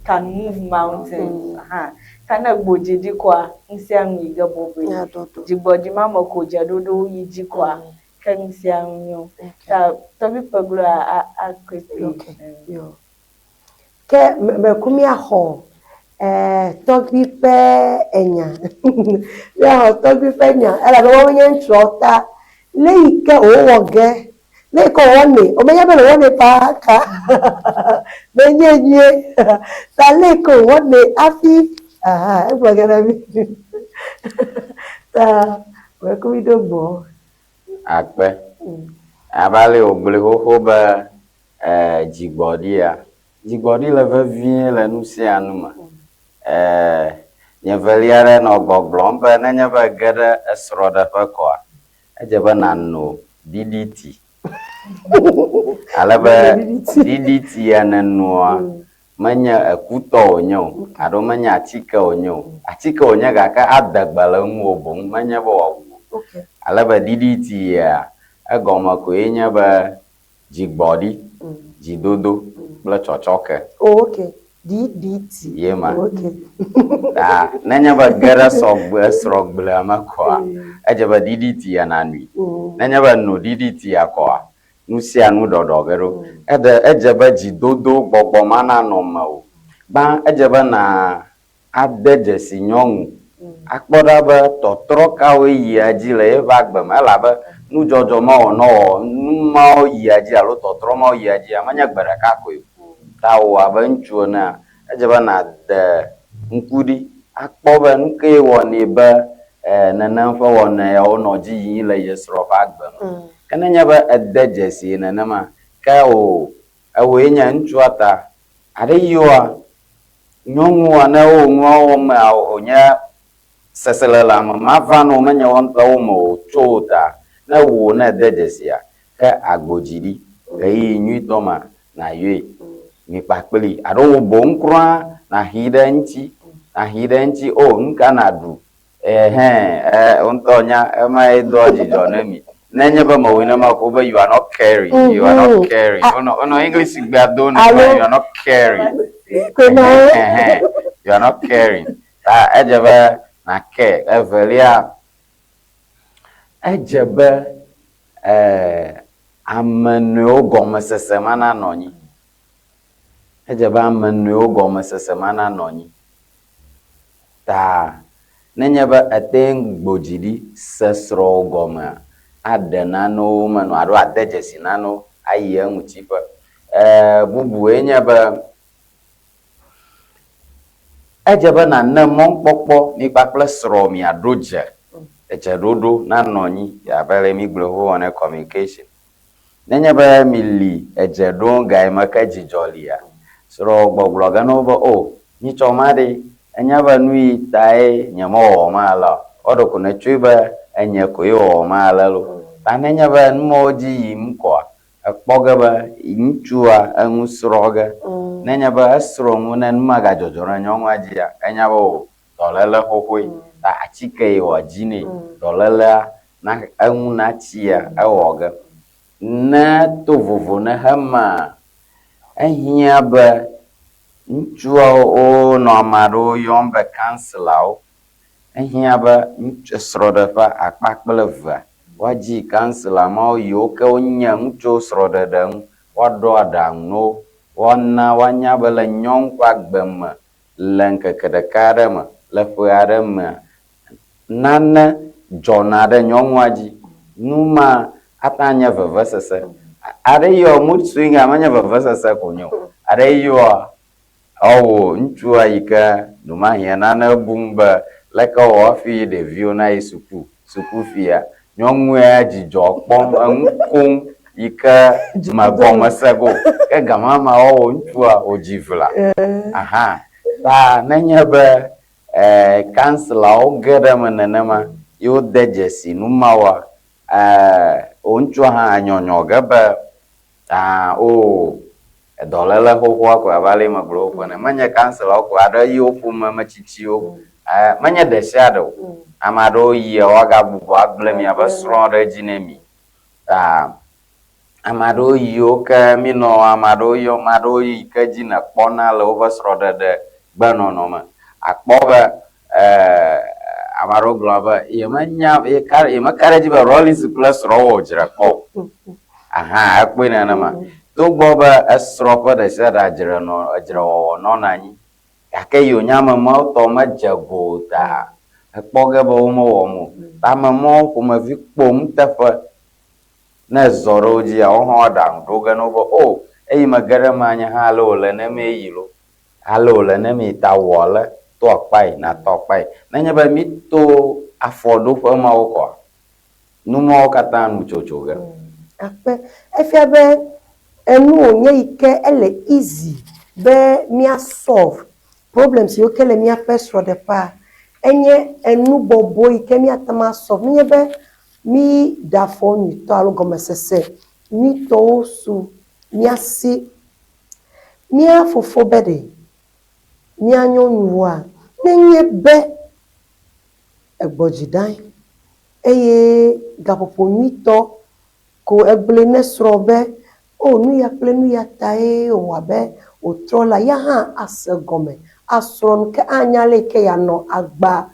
can move mountains hã. Ta ne egbo dzi ɖi koa, nu sia nu yi ge bɔbɔe. Dzigbɔɖi ma me ko dzeɖoɖo yi dzi koa, ke nu sia nu nyo. Ta tɔgbi ƒe gloa akɔe kpee. Ke meku míaxɔ tɔgbui ƒe enya. Míaxɔ tɔgbui ƒe nya elabe woawoe nye ŋutsuawo ta ne yi ke wòwɔ ge, ne yi ke wòwɔnɛ, womenya be le wɔnɛ paa ka menye nyuie. Ta ne yi ke wòwɔnɛ hafi aha egblɔ ge na mí. Ta meku mí ɖo gbɔ. Akpe. Abe ale wògblɔe xoxo be E, dzigbɔɖia. Dzigbɔɖi le vevie le nu sia nu me. E, nye velia aɖe nɔ gbɔgblɔm be nenye be ège ɖe esrɔ̃ɖeƒe kɔa, edze be nàno DDT. Ale be DDT ya nènoa, menye ekutɔ wònye o, alo menye atike wònye o. Atike wònye gake ade gbe le ŋuwò boŋ, menye be wòawu wò. Ale be DDT ya, egɔme koe nye be dzigbɔɖi, dzidodo kple tsɔtsɔke. Oh, okay. DDT. Ye ma. Ok. Ta nenye be ge ɖe sɔgbe srɔ̃gblea me kɔa, edze be DDT ya nanui. Nenye be no DDT ya kɔa, nu sia nu ɖɔɖɔ ge ɖo. Eɖe edze be dzidodo gbɔgbɔ ma nanɔ mewò. Gbã edze be na ade dzesi nyɔnu akpɔ ɖa be tɔtrɔ kawoe yia edzi le yeƒe agbe me elabe nudzɔdzɔ mawo nɔ nu mawo yia edzi alo tɔtrɔ mawo yia edzia menye gbe ɖeka koe o. Ta wò abe ŋutsu enea, edze be nàde ŋku ɖi akpɔ be nu kee wɔnɛ be nenem ƒe wɔna yawo nɔ dzi yim le ye srɔ̃ ƒe agbe me. Ke nenye be ède dzesii nenema, ke wò ewòe nye ŋutsua ta. Aɖe yiwoa, Nyɔnua ne wo nua wɔm mea wònye seselelãme mava nɔ menye woa ŋutɔ wo me o tso wo ta. Ne wò ne ède dzesia, ke agbo dzi ɖi. Ɣeyiɣi nyuitɔ ma nàyɔe mi kpakpli alo wò boŋ kura nàxii ɖe eŋuti, nàxii ɖe eŋuti o nuka nàɖu Ɛhɛn, ɛ, wò ŋutɔ nya, emae doa dzidzɔ ne mi. Ne nye be mewɔe nenema ko be you are not caring, you are not caring. Wonɔ, wonɔ English gbea do ne Alo. you are not caring. Kpena. Ɛhɛn, you are not caring. Ta edze be na care. Evelia, edze be eh, ame nɔewo gɔmesese ma nanɔ anyi. Edze be ame nɔewo gɔmesese ma nanɔ anyi. Ta nenye be ète ŋu gbo dzi ɖi se srɔ̃wò gɔmea, aɖe nanewo me nɔ alo ade dzesi nanewo ayi eŋutiƒe. E, bubue nye be, edze be nàne mɔnukpɔkpɔ mi kpakple srɔ̃wò miaɖo dze, edzeɖoɖo nanɔ anyi abe ale mígblɔe xoxo ene, communication. Nenye be mili edze ɖom gayime ke dzidzɔ lia, srɔ̃wò gbɔgblɔ ge na wo be, O, nyitsɔ ma ɖe, ènya be nu yi tae nyemewɔ ma ale o. Wɔ ɖeko nètsɔe be enye koe wɔwɔ ma ale loo. Ta nenye be nu mawo dzi yim koa, èkpɔ ge be ŋutsua enu srɔ̃ ge. Nenye be esrɔ̃ nu ne nu ma gadzɔdzɔ ɖe nyɔnua dzia, enya be o, dɔléle xoxoe. Ta atike yi wòadi nɛ dɔlélea na eŋu natsia, ewɔ ge. Ne to vovo ne hemea, ehiã be ŋutsuawo wonɔ ame aɖewo yɔm be kanselawo. Ehiã be ŋutsu srɔ̃ɖeƒe akpa kple evea woadzi kansela mawo yiwo ke wonye ŋutsuwo srɔ̃ɖeɖe ŋu, woaɖo aɖaŋu na wo, woana woanya be le nyɔnu ƒe agbe me le ŋkeke ɖeka aɖe me, le ƒe aɖe mea, nane dzɔna ɖe nyɔnua dzi. Nu ma ate ŋu anye vevesese. Aɖe yɔ mood swing a menye vevesese ko nye o. Aɖe yɔa ewò ŋutsua yi ke ɖewomahi nane bum be leke wɔ hafi ɖeviwo nayi suku, suku fia. Nyɔnua ya dzidzɔ kpɔm, enu kom yi ke me gɔme se ge o. Ke gama ma ewò ŋutsua wòdzi vla. Aha. Ta nenye be E, kanselawo ge ɖe eme nenema ye wode dzesi nu mawoa, e, wò ŋutsua hã enyɔnyɔ ge be, aa, oo, edɔléle xoxoa koe abe ale megblɔ xoxo ene. Menye kanselawo ko aɖe yi wo ƒomemetsitsiwo, e, menye ɖesiaɖe o. Ame aɖewo yia woagagbugbɔ agblẽ miaƒe srɔ̃ ɖe edzi ne mi. Ta Ame aɖewo yiwo ke mínɔ ame aɖewo yɔm, ame aɖewo yi ke dzi nèkpɔna le woƒe srɔ̃ɖeɖe gbenɔnɔ me. Àkpɔ be ame aɖewo gblɔ be yemenya yeka yemeka ɖe edzi be Rawlings kple srɔ̃ wɔ dzre kpɔ o. Aha ekpɔe nenema. Togbɔ be esrɔ̃ ƒe ɖe sia ɖe adzre nɔ edzrewɔwɔ nɔna anyi gake yi wònye ame mawo tɔ medze go o ta ekpɔ ge be womewɔm o. Ame mawo ƒomevi kpɔ nuteƒe Ne èzɔ ɖe wo dzia, woawo hã woaɖaŋu ɖo ge na wo be, O, eyi mege ɖe emea, nye hã ale wòle ne mee yi loo, ale wòle ne mee ta wɔ ale, to akpae, nàtɔ akpae. Nenye be míto afɔɖoƒe mawo kɔa, nu mawo katã nu tsotso ge. Akpe. Efia be enu wònye yi ke ele easy be mía solve problems yiwo ke le míaƒe srɔ̃ɖeƒea, enye enu bɔbɔe yi ke míate ŋu a solve. Nenye be Mí ɖe afɔ nyuitɔ alo gɔmesese nyuitɔwo su mía si. Mía fofo be ɖe mía nyɔnuwoa, nenye be egbɔ dzi ɖae eye gaƒoƒo nyuitɔ ko egblɔe ne srɔ̃ be, O, nu ya kple nu ya tae wòwɔ abe wòtrɔ la, ya hã ase egɔme, asrɔ̃ nu ke anya ale yi ke yeanɔ agba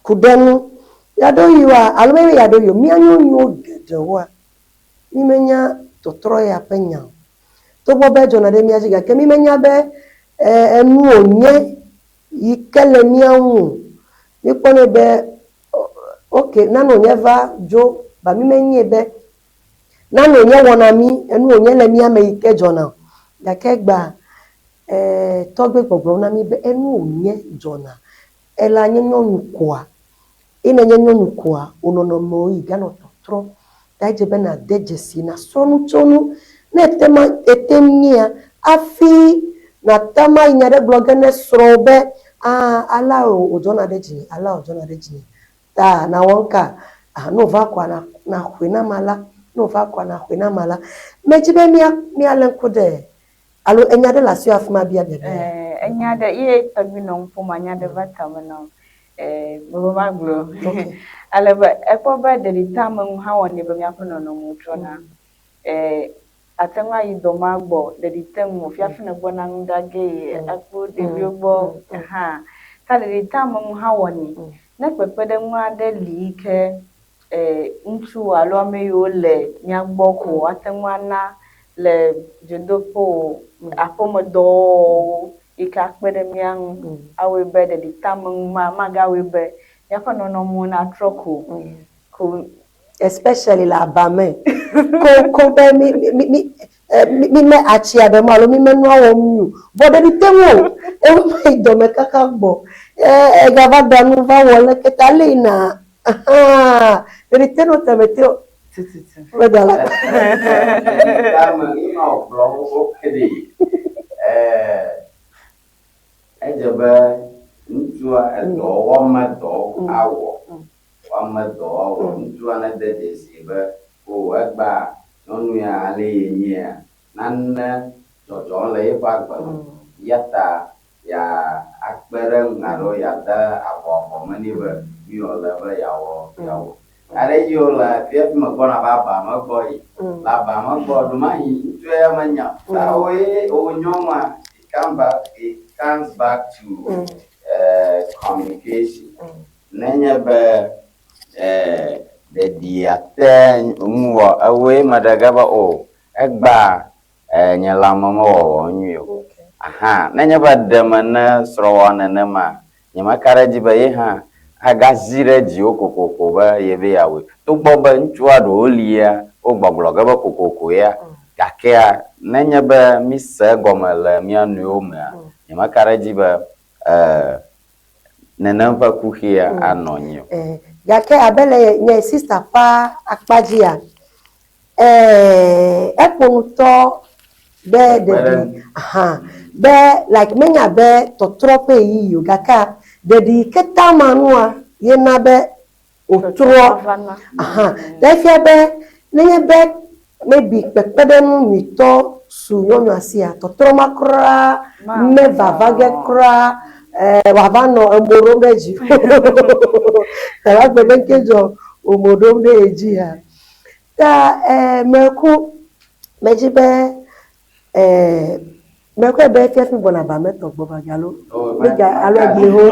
ku ɖe ŋu. Ɣeaɖewoɣia, alo menye ɣeaɖewoɣi o, mía nyɔnuwo geɖewoa, mí menya tɔtrɔ ya ƒe nya o. Togbɔ be edzɔna ɖe mía dzi gake mí menya be enu wònye yi ke le mía ŋu o. Mí kpɔnɛ be ok nane wònye va dzo ba mí menyae be nane wònye wɔna mí, enu wònye le mía me yi ke dzɔna o. Gake egbea tɔgbe gbɔgblɔm na mí be enu wònye dzɔna. Ela nye nyɔnu koa? Ye nenye nyɔnu koa, wò nɔnɔmewo yi ganɔ tɔtrɔ. Ta edze be nàde dzesi, nàsrɔ̃ nu tso ŋu. Ne ète ma, ète nyuiea, hafi nàte ŋu ayi nya ɖe gblɔ ge ne srɔ̃wò be, Aa, alea wòdzɔna ɖe dzinye, alea wòdzɔna ɖe dzinye. Ta nàwɔ nuka? Ah, ne wòva koa, nàxɔe na ame alea, ne wòva koa, nàxɔe na ame alea. Medzi be mía, míalé ŋku ɖe Alo enya ɖe le asiwò hafi mabia biabia ya? Ɛɛ, enya ɖe, ye tɔgbui nɔ nu ƒom, nya ɖe va tame nam. Ɛɛ, mebe magblɔ. Ok. Ale be ekpɔ be ɖeɖiteameŋu hã wɔnɛ be míaƒe nɔnɔmewo trɔna. Ɛɛ, àte ŋu ayi dɔ ma gbɔ, ɖeɖi te ŋuwò, fiafi nègbɔna nu ɖa gee, akpɔ ɖeviwo gbɔ hã. Ta ɖeɖiteameŋu hã wɔnɛ. Ne kpekpeɖeŋu aɖe li yi ke e ŋutsu alo ame yiwo le mía gbɔ ko woate ŋu ana le dzodoƒe o, aƒemedɔwɔwɔwo yi ke akpe ɖe mía ŋu awɔe be ɖeɖiteameŋu ma magawɔe be míaƒe nɔnɔmewo natrɔ ko ko. Especially le aba me ko ko be mi mi mi mi me atsi aɖe mo alo mi me nua wɔm nyui o. Vɔ ɖeɖi te ŋu o. Ewo me yi dɔme kaka gbɔ. Egava ɖa nu va wɔ leke ta le yina ahan ɖeɖi te nɔ tame te o. Tututu. Meda la. Ɖeɖi tame yi ma wògblɔ xoxo ke ɖi. Edze be ŋutsua edɔ wɔme dɔ awɔ. Woame dɔ awɔ. Ŋutsua nede dzesii be O, egbea nyɔnu ya ale ye nyea, nane dzɔdzɔm le yeƒe agbe me, eya ta yeakpe ɖe eŋu alo yeade avɔ afɔ me nɛ be nu yi wòle be yeawɔ, yeawɔ. Ɣeaɖeɣi wole afia hafi megbɔna va aba me gbɔ yi. Le aba me gbɔ, ɖomahi ŋutsua ya menya o. Ta wòe, wò nyɔnua, it come back, it comes back to communication. Nenye be Ɖeɖia te ŋuwɔ ewɔe meɖe ge be o egbea nye lãme mewɔwɔ nyuie o. Aha, nenye be ɖe me ne srɔ̃wòa nenema, nyemeka ɖe edzi be ye hã agazi ɖe dziwò kokoko be yebe yeawɔe. Togbɔ be ŋutsua ɖewo lia, wogbɔgblɔ ge be kokoko ya, gakea nenye be míse egɔme le mía nɔewo mea, nyemeka ɖe edzi be nenem ƒe kuxia anɔ anyi o. Eh, gake abe le nye sista ƒe akpa dzia, eh, eƒo nu tɔ be ɖeɖi, aha, be like menya be tɔtrɔ ƒe ɣeyiɣi o gakea ɖeɖi yi ke ta ma nua ye na be wòtrɔ. Aha, ta efia be nenye be maybe kpekpeɖeŋu nyuitɔ su nyɔnua sia, tɔtrɔ ma kura mevava ge kura wòava nɔ emo ɖom ɖe edzi o. Ava gblɔ be ŋke dzɔ wò mo ɖom ɖe ye dzi ya. Ta meku medzi be Mekpɔe be fiafi gbɔna ba me tɔ gbɔ va ge alo mega alo egli ho.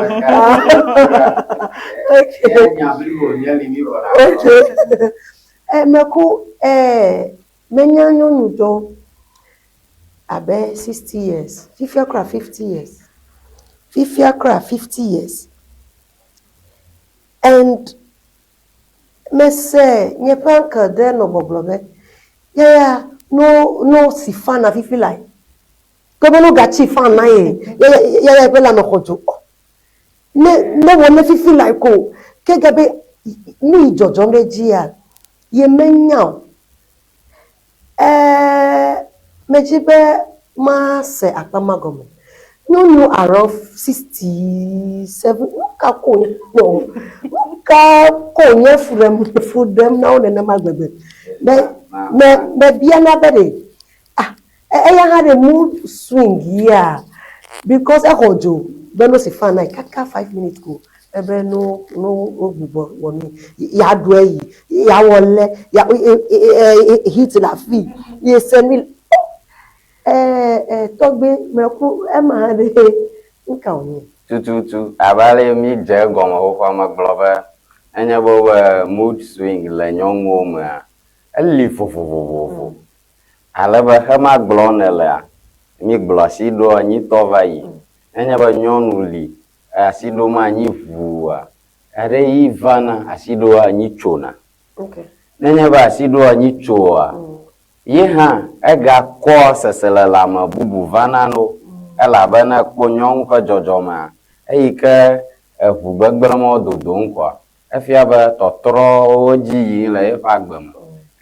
Okay. Meku menya nyɔnu ɖewo abe 60 years, fifia kura 50 years, fifia kura 50 years and Mese nye ƒe uncle ɖe nɔ gbɔgblɔ be, Yaya, no, no si fan na fifi lae. Ke be no gatsi fan na ye, yaya, yaya eƒe lãme xɔ dzo. Oh, ne, ne wɔ ne fifi lae ko, ke gabe nu yi dzɔdzɔm ɖe edzia, ye menya o. Ɛɛ, medzi be mase akpa ma gɔme. Nyɔnu around 67, nu ka ko nɔ, nu ka ko nye fu ɖem, fu ɖem na wo nenema gbegbe? Me, me, mebiana be ɖe, ah, eya hã ɖe mood swing yea? Because exɔ dzo be no si fan na ye kaka 5 minutes ko ebe no no wogbugbɔ wɔ nui yeaɖu eyi yeawɔ lé ya heat le afi ye se nui. Ɛɛ tɔgbe meku ema hã ɖe nuka wònye? Tututu abe ale yi mídze egɔme xoxoa megblɔ be nenye be wobe mood swing le nyɔnuwo mea, eli vovovovovo. Ale be xema gblɔm nèlea, mígblɔ asi ɖo anyitɔ va yi. Nenye be nyɔnu li asi ɖom anyi ʋuua, aɖe yi vana asi ɖo anyi tsona. Nenye be asi ɖo anyi tsoa, ye hã egakɔa seselelãme bubu vana no elabe ne ekpɔ nyɔnu ƒe dzɔdzɔmea, eyi ke eŋu gbegblẽ mawo dodom koa, efia be tɔtrɔwo dzi yim le eƒe agbe me.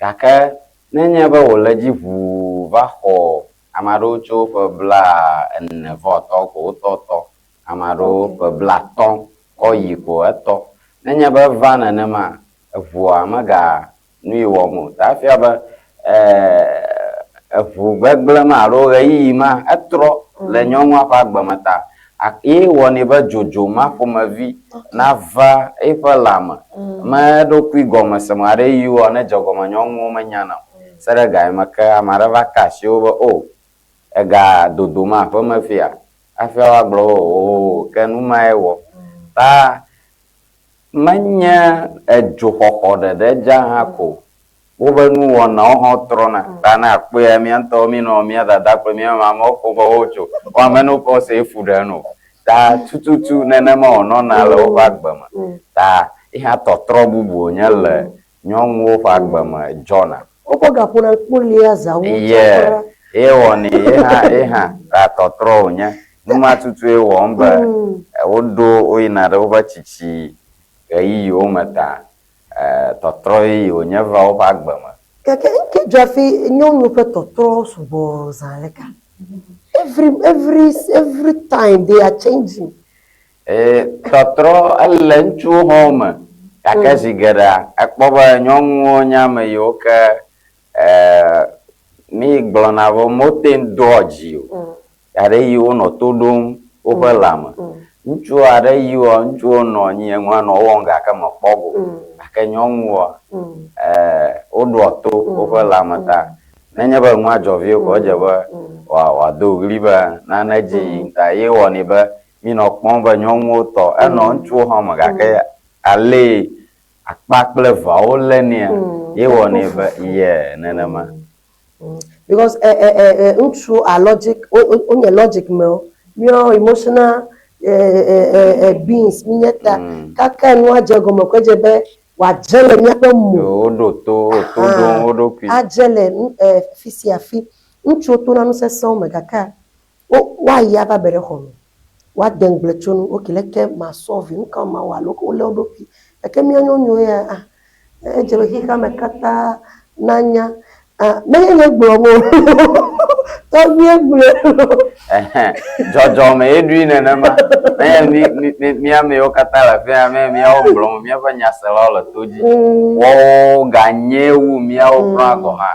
Gake nenye be wòle edzi ʋuu va xɔ ame aɖewo tso ƒe 40 ko wotɔtɔ, ame aɖewo ƒe 50 kɔ yi ko etɔ. Nenye be eva nenema, eŋua mega nu yi wɔm o. Ta efia be eŋu gbegblẽ ma alo ɣeyiɣi ma etrɔ le nyɔnua ƒe agbe me ta ye wɔnɛ be dzodzo ma ƒomevi nava eƒe lãme. Me eɖokui gɔme sem aɖe yi wɔ ne dze gɔme nyɔnuwo menyana o. Se ɖe ga yi me ke ame aɖe va ka asi wo be o ega dodom aƒeme fia hafi woagblɔ be oo ke nu mae wɔ. Ta Menye edzoxɔxɔ ɖeɖe dza hã ko o, woƒe nuwɔnawo hã trɔna. Ta ne àkpɔea, mía ŋutɔwo míenɔ mía dada kple mía mamawo ƒom be wotso, wo ame ne wokɔ se fu ɖe enu o. Ta tututu nenema wònɔna le woƒe agbe me. Ta ye hã tɔtrɔ bubu wònye le nyɔnuwo ƒe agbe me dzɔna. Wokɔ gaƒona kpolia zã wu tsɔ Ye, ye wɔnɛ, ye hã, ye hã, ta tɔtrɔ wònye. Nu ma tutue wɔm be woɖo woyina ɖe woƒe tsitsi ɣeyiɣiwo me ta tɔtrɔ ɣeyiɣi wònye va woƒe agbe me. Gake ŋke dzɔ hafi nyɔnu ƒe tɔtrɔ sugbɔ zã aleka? Every, every, every time they are changing. Ee, tɔtrɔ ele ŋutsuwo hã me gake zi geɖea ekpɔ be nyɔnuwo nye ame yiwo ke mí gblɔna be wote ŋu doa dzi o. Ɣeaɖeɣi wonɔ to ɖom woƒe lãme. Ŋutsu aɖe yiwoa, ŋutsuwo nɔ anyi enua nɔ wɔm gake mekpɔ go. Gake nyɔnuwoa, woɖoa to woƒe lãme ta. Nenye be enua dzɔ vie ko edze be wòado ɣli be nane dzi yim ta ye wɔnɛ be míenɔ kpɔm be nyɔnuwo tɔ enɔ ŋutsuwo hã me gake alee akpa kple eveawo lénɛa ye wɔnɛ be ye nenema. Because eh, eh, eh, eh, ŋutsuwo are logic, wonye logic me o. Míawo emotional eh, eh, eh, eh, beings míenye ta. Kaka nua dze gɔme ko edze be wòadze le míaƒe mo. Woɖo to, to ɖom wo ɖokui. Adze le nu, eh, fi sia fi. Ŋutsuwo tona nu sesẽwo me gake wo, woayi ava be ɖe xɔ me. Woade ŋugble tso nu, ok, leke ma solve, nu ka mawɔ alo wolé wo ɖokui. Gake mía nyɔnuwo ya, ah, Edze be xexea me katã nanya. Ah, menye nye gblɔm o. Tɔgbie gblɔe loo. Ɛhɛn, dzɔdzɔme ye ɖui nenema. Menye mí, mí, mí, mía amewo katã le afi ya, menye míawo gblɔm o, míaƒe nyaselawo le to dzi. Woawo ganyɛ wu míawo kura gɔ̃ hã.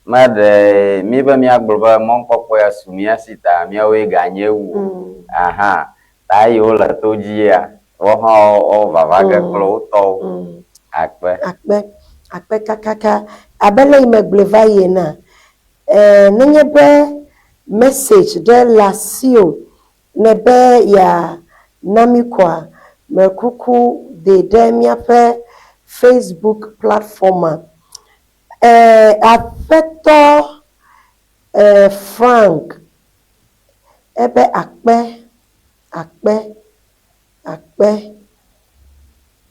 Meɖe mí be míagblɔ be mɔnukpɔkpɔ ya su mía si ta míawoe ganye wu o. Ahan, ta eyi wole to dzia, woawo hã wo vava ge kple wo tɔwo. Akpe. Akpe, akpe kakaka. Abe le yi megblɔe va yi enea, e, nenye be message ɖe le asiwò nèbe yeana mí koa, mekuku dee ɖe míaƒe Facebook platform-a. E, Aƒetɔ e, Frank, ebe akpe, akpe, akpe.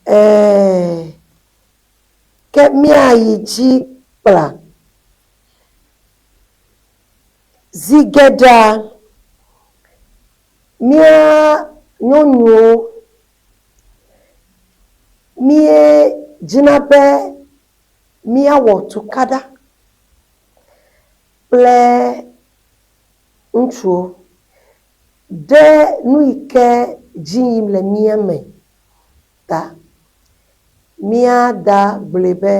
E, ke míayi dzi kpla. Zi geɖea, mía nyɔnuwo míedzina be míawɔ tukaɖa kple ŋutsuwo ɖe nu yi ke dzi yim le mía me ta. Míada gblɔe be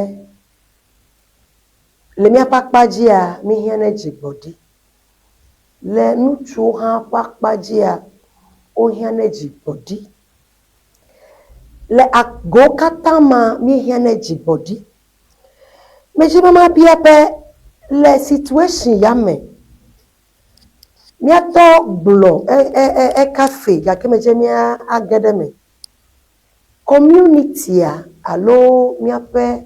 le míaƒe akpa dzia, míehiã ne dzigbɔɖi. Le ŋutsuwo hã ƒe akpa dzia, wohiã ne dzigbɔɖi. Le agowo katã mea, míehiã ne dzigbɔɖi. Medzi be mabia be le situation ya me, Míatɔ gblɔ e e e ekafe gake medze mía age ɖe eme. Communitya alo míaƒe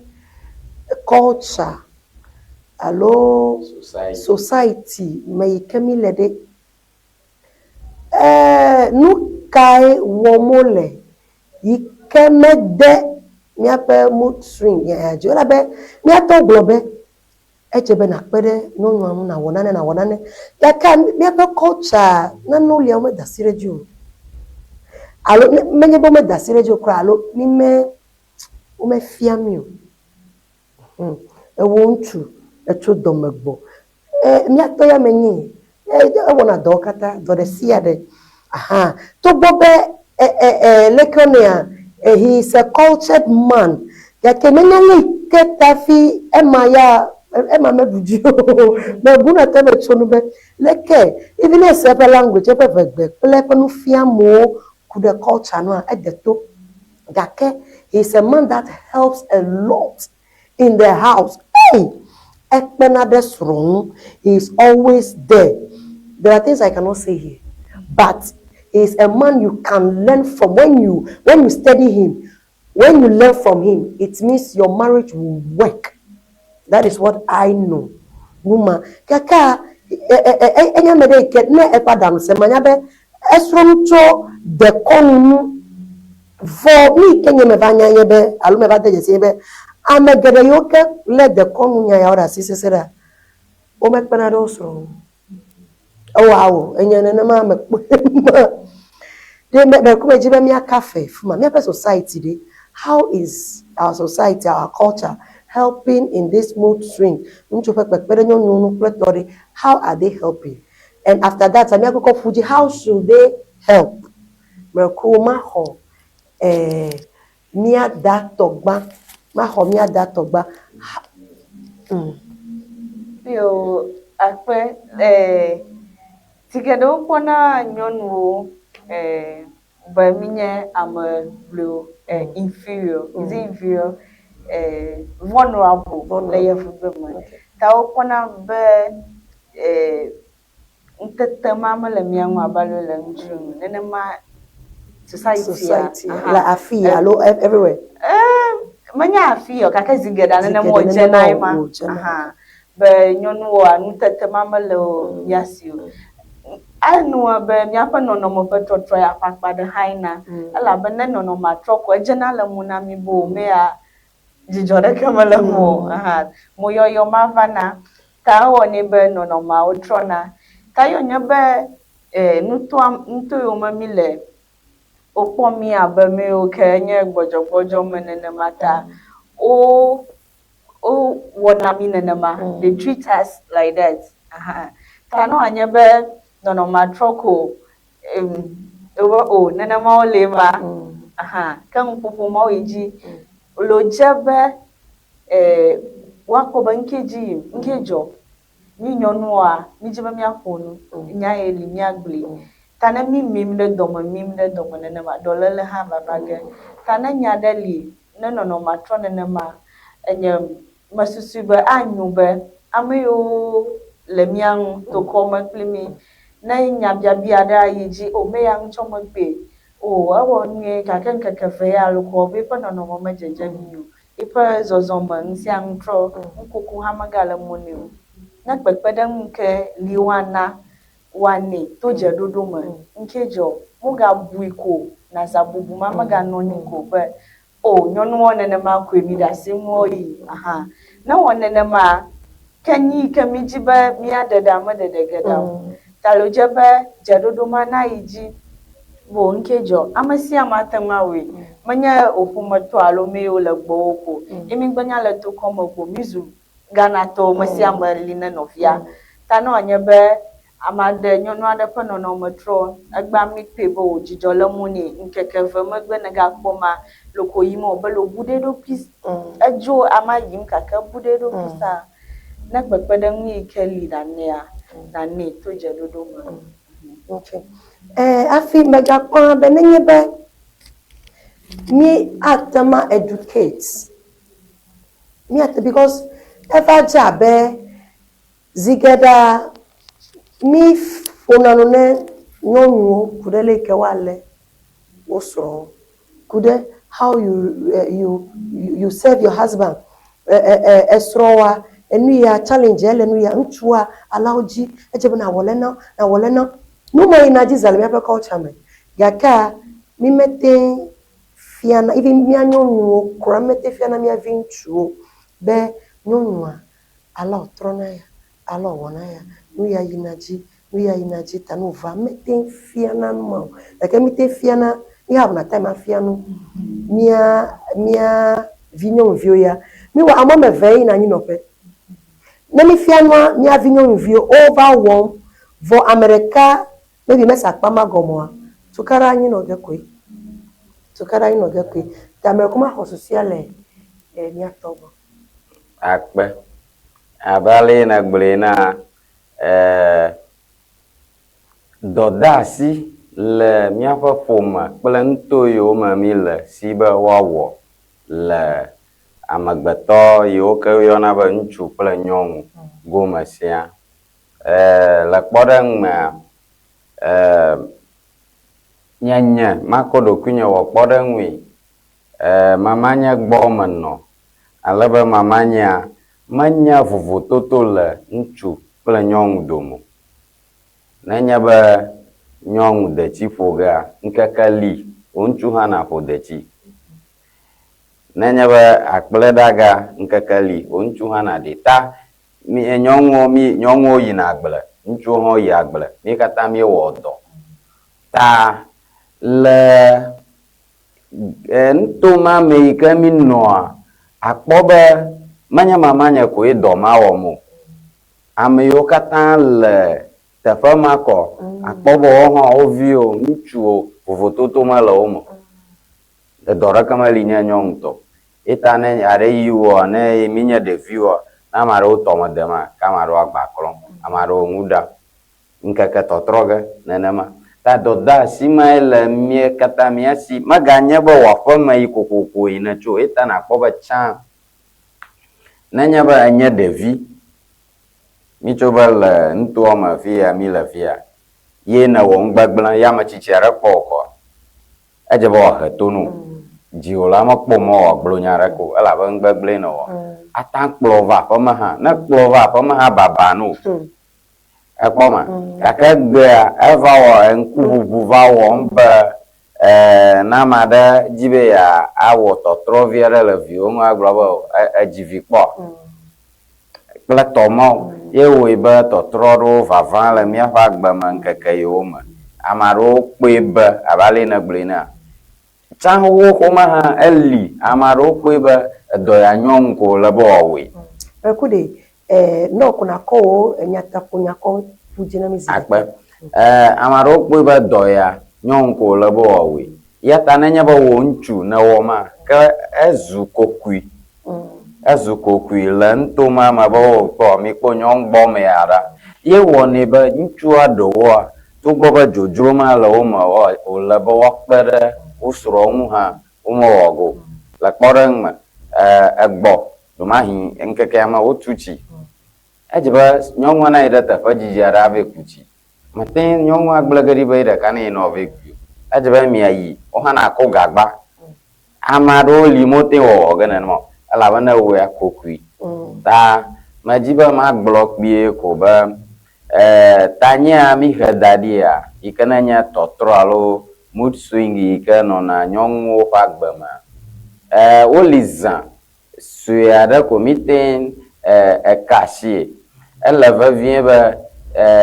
culture alo society me yi ke míle ɖe, e nu kae wɔm wole yi ke mede míaƒe mood swing ya dzi o? Elabe míatɔ gblɔ be edze be nàkpe ɖe nyɔnua ŋu nàwɔ nane, nàwɔ nane. Gake míaƒe culture nanewo lia womeda asi ɖe edzi o. Alo ne menye be womeda asi ɖe edzi o kura alo mi me womefia mí o. Hum ewò ŋutsu etso dɔme gbɔ. E míatɔ ya menyee. E ewɔna dɔwo katã, dɔ ɖe sia ɖe. Aha togbɔ be e e e leke wonɔea, he is a cultured man gake menya le yi ke ta hafi ema ya ema meɖu dzi o. Mebuna tame tso nu be leke even ne ese eƒe language, eƒe ʋegbe kple eƒe nufiamewo ku ɖe culture nua, ede to. Gake he is a man that helps a lot in the house. Hey! Ekpena ɖe srɔ̃ ŋu. He is always there. There are things I cannot say here, but he is a man you can learn from. When you when you study him, when you learn from him, it means your marriage will work. That is what I know. Numa gake enye ame ɖe yi ke ne eƒe aɖaŋu se manya be esrɔ̃ nu tso dekɔnu nu. Vɔ nu yi ke nye meva nya nye be alo meva de dzesi nye be ame geɖe yiwo ke lé dekɔnu nya yawo ɖe asi sese ɖea, womekpena ɖe wo srɔ̃ ŋu. Ewɔ ao, enye nenema mekpɔe ma. Ɖe me ɖeko medzi be míakafe fi ma. Míaƒe society ɖe, how is our society, our culture helping in this mood swing? Ŋutsu ƒe kpekpe ɖe nyɔnuwo ŋu kple tɔ ɖe, how are they helping? And after that, míakɔkɔ ƒu dzi, how should they help? Meku maxɔ eh, mía da tɔ gbã, maxɔ mía da tɔ gbã. Ha, mm. Yo, akpe, eh, zi geɖe wokpɔna nyɔnuwo eh, be mínye ame gblɔewo, eh, inferior, is it inferior? Eh, vulnerable le yevugbe me. Ta wokpɔna be eh, ŋutete ma mele mía ŋu abe ale wòle ŋutsu ŋu. Nenema society Society le afii alo everywhere. Eh, menye afii o, gake zi geɖea Zi nenema geɖe wòdzena nenema ema. wòdzena. Aha. Be nyɔnuwoa, nutete ma mele wo mía si o. Anɔ be míaƒe nɔnɔme ƒe trɔtrɔ ya ƒe akpa ɖe hãe na. Elabe ne nɔnɔmea trɔ ko edzena le mo na mí be o mea dzidzɔ ɖeke mele eme o. Aha. Moyɔyɔ ma vana. Ta ewɔnɛ be nɔnɔmeawo trɔna. Ta ye wònye be eh, nutoa nuto yiwo me míle, wokpɔ mí abe ame yiwo ke nye gbɔdzɔgbɔdzɔ me nenema ta wo wowɔna mí nenema. They treat us like that. Aha. Ta ne wòanye be nɔnɔmea trɔ ko em, wobe o nenema wole ma. Aha. Ke nuƒoƒo mawo yi dzi le wòdze be eh, woakpɔ be ŋke dzi yim, ŋke dzɔ. Mí nyɔnuwoa, mídzi be míaƒo nu, nya ye li míagblɔe. Ta ne mí mim ɖe dɔme, mim ɖe dɔme nenema, dɔléle hã vava ge. Ta ne nya ɖe li, ne nɔnɔmea trɔ nenema, enye mesusui be anyo be ame yiwo le mía ŋu, tokɔ me kpli mí, ne nyabiabia ɖe ayi dzi, o meya ŋutsɔ megbee, o ewɔ nyuie gake ŋkeke eve ya alo kɔ be eƒe nɔnɔme medzedze nyuie o. Eƒe zɔzɔme nu sia nu trɔ, nukoko hã megale mo nɛ o. Ne kpekpeɖeŋu ke li woana, woanɛ to dzeɖoɖo me. Ŋkee dzɔ, mogabui ko, nazabubu ma meganɔ anyi ko be, o nyɔnuwo nenema koe mi ɖe asi ŋu yi ahan. Ne wɔ nenema, ke nyi yi ke mídzi be míaɖe ɖa meɖeɖe ge ɖa o. Ta le wòdze be dzeɖoɖo ma nayi dzi bo ŋkee dzɔ. Ame sia ame ate ŋu awɔe. Menye wò ƒometɔ alo ame yiwo le gbɔwò ko. Ye mígbenya le tokɔ me ko mízu Ghanatɔwo, ame sia ame li ne nɔvia. Ta ne wòanye be ame aɖe, nyɔnu aɖe ƒe nɔnɔme trɔ, egbea míkpɔe be o dzidzɔ le mo nɛ, ŋkeke eve megbe nègakpɔ ma, loko yim o, be le wòbu ɖe eɖokui, edzo amea yim gake ebu ɖe eɖokui sa. Ne kpekpeɖeŋu yi ke li nànɛa, nànɛ to dzeɖoɖo me. Okay. Eh, hafi megakpɔna be nenye be mí ate ma educate, míate because eva dze abe zi geɖea mí Ƒona nu ne nyɔnuwo ku ɖe leke woalé wo srɔ̃wo, ku ɖe how you you you serve your husband. Esrɔ̃woa, enu ya challenge ele nu ya, ŋutsua alea wodzi, edze be nawɔ le na nawɔ le na. Nu ma yina dzi za le míaƒe culture me gakea mi mete fiana even mía nyɔnuwo kura mete fiana mía vi ŋutsuwo be nyɔnua alea wòtrɔna ya, alea wòwɔna ya, nu ya yina dzi, nu ya yina dzi ta ne wòva mete fiana nu ma o. Gake mete fiana, mi have na time afia nu mía mía vi nyɔnuviwo ya. Míwɔ ame woame eve yina anyinɔƒe. Ne mi fia nua mía vi nyɔnuviwo wova wɔm vɔ ame ɖeka maybe mese akpa ma gɔme oa, tukaɖa anyinɔ ge koe. Tukaɖa anyinɔ ge koe. Ta ame ɖeko maxɔ susua le mía tɔ gbɔ. Akpe. Abe ale yi nègblɔe enea, eh, dɔdeasi le míaƒe ƒome kple nuto yiwo me míle si be woawɔ le amegbetɔ yiwo ke woyɔna be ŋutsu kple nyɔnu gome sia. Eh, le kpɔɖeŋu mea, eh, nye nye makɔ ɖokuinye wɔ kpɔɖeŋui. Eh, mamanye gbɔ menɔ ale be mamanyea menya vovototo le ŋutsu kple nyɔnu dome o. Nenye be nyɔnu detsi ƒo gea, ŋkeke li wò ŋutsu hã naƒo detsi. Nenye be akple ɖaga, ŋkeke li wò ŋutsu hã naɖi. Ta mi nyɔnuwo mi nyɔnuwo yina agble, ŋutsuwo hã yi agble. Mi katã míewɔ dɔ. Ta le nuto ma me yi ke míenɔa, àkpɔ be menye mamanye koe dɔ ma wɔm o. Ame yiwo katã le teƒe ma kɔ, àkpɔ be woawo hã wo viwo, ŋutsuwo, vovototo mele wo me o. Edɔ ɖeke meli nye nyɔnu tɔ o. Ye ta ne aɖe yi woa, ne míenye ɖeviwoa, ne ame aɖewo tɔme dema, ke ame aɖewo agba klɔm, ame aɖewo nu ɖam. Ŋkeke tɔtrɔ ge nenema. Ta dɔdeasi mae le mía katã mía si. Meganye be wò aƒeme yi kokoko yi nètso o. Eya ta nàkpɔ be tsã nenye be ènye ɖevi, mítso be le nutoa me fi ya míle fia, ye nèwɔ nu gbegblẽ ye ame tsitsi aɖe kpɔ wò kɔa, edze be wòahe to na wò. Dziwòla mekpɔ mɔ wòagblɔ nya aɖeke o elabe nu gbegblẽe nèwɔ. Ate ŋu akplɔ wò va aƒeme hã. Ne ekplɔ wò va aƒeme hã, baba na wò. Ekpɔ ma? Gake egbea eva wɔ ŋkuʋuʋu va wɔm be ne ame aɖe di be yeawɔ tɔtrɔ vi aɖe le viwò ŋu agblɔ be edzi vi kpɔ kple tɔ mawo ye wɔe be tɔtrɔ aɖewo vava le míaƒe agbe me ŋkeke yiwo me. Ame aɖewo kpɔe be abe ale nègblɔe enea, tsã xoxoxo ma hã eli ame aɖewo kpɔe be edɔ ya nyɔnu ko wòle be wòawɔe. Meku ɖe Ɛɛ, ne wò ko nàkɔ wò nyataƒonya kɔ ƒu dzi na mí zi ɖeka. Akpe. Ɛɛ, ame aɖewo kpɔe be dɔ ya, nyɔnu ko wòle be wòawɔe. Eya ta nenye be wò ŋutsu nèwɔ ma, ke ezu kokui. Ezu kokui le nuto ma me be wokpɔ, mikpɔ nyɔnu gbɔ me ya ɖa. Ye wɔnɛ be ŋutsua ɖewoa, togbɔ be dzodzro ma le wo me wòle be woakpe ɖe wo srɔ̃ ŋu hã, womewɔ go o. Le kpɔɖeŋu me, ɛɛ, egbɔ Ɖomahi ŋkekea me wotu tsi. Edze be nyɔnua nayi ɖe teƒe didi aɖe ava ku tsi. Mate ŋu nyɔnua gblẽ ge ɖi be ye ɖeka ne yi nɔ vɛ kui o. Edze be miayi, wo hã nakɔ gagba. Ame aɖewo li mote ŋu wɔwɔ ge nenema o elabe ne ewɔea kokui. Ta medi be magblɔ kpuie ko be e tanyea mihe da ɖia yi ke ne nye tɔtrɔ alo mood swing yi ke nɔna nyɔnuwo ƒe agbe mea, e woli zã sue aɖe ko míte eka asie. Ele vevie be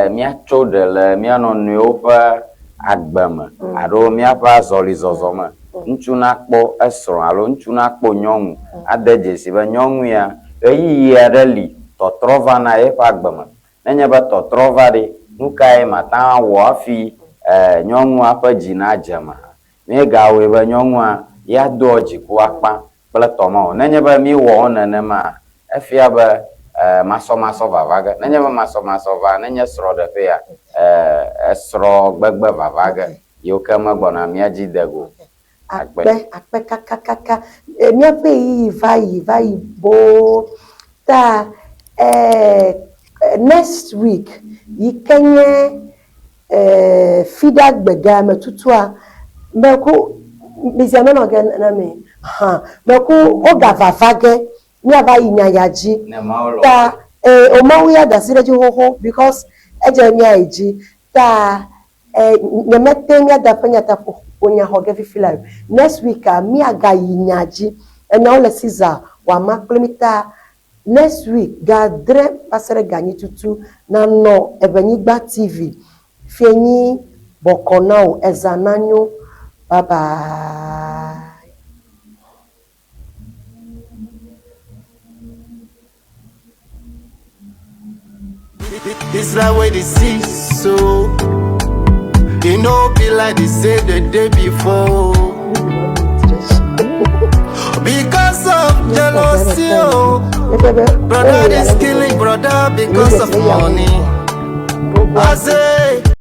míatso ɖe le mía nɔnɔewo ƒe agbe me alo míaƒe azɔlizɔzɔ me. Ŋutsu nakpɔ esrɔ̃ alo ŋutsu nakpɔ nyɔnu ade dzesi be nyɔnu ya ɣeyiɣi aɖe li tɔtrɔ vana yeƒe agbe me. Nenye be tɔtrɔ va ɖe, nu kae mate ŋu awɔ hafi nyɔnua ƒe dzi nadze eme hã? Míegawɔe be nyɔnua ya doa dziku akpa kple tɔ ma o. Nenye be míewɔ wo nenema, efia be masɔmasɔ vava ge. Nenye be masɔmasɔ va, nenye srɔ̃ɖeƒea, esrɔ̃gbegbe vava ge. Yiwo ke megbɔna mía dzi de go. Akpe. Akpe, akpe kakakaka. Míaƒe ɣeyiɣi va yi, va yi boo. Ta next week yi ke nye. eh, fiɖagbe ga me tutua meku mizia menɔ ge na mi hã meku wogavava ge míava yi nya ya dzi Ne Mawu lɔ̃. ta eh, o Mawu ya da asi ɖe edzi xoxo because edze míayi dzi ta eh, nyemete míada ƒe nyataƒoƒo nya xɔ ge fifi la o. Next week a míagayi nya dzi enyawo le Caesar wòama kple mi ta next week ga adre va se ɖe ga enyi tutu nanɔ Eʋenyigba TV fienyi bɔkɔ na wò eza nanyo. Bye bye. This life wey dey see so, e no be like they say the day before. Because of jealousy, oh, brother is killing brother because of money. I say.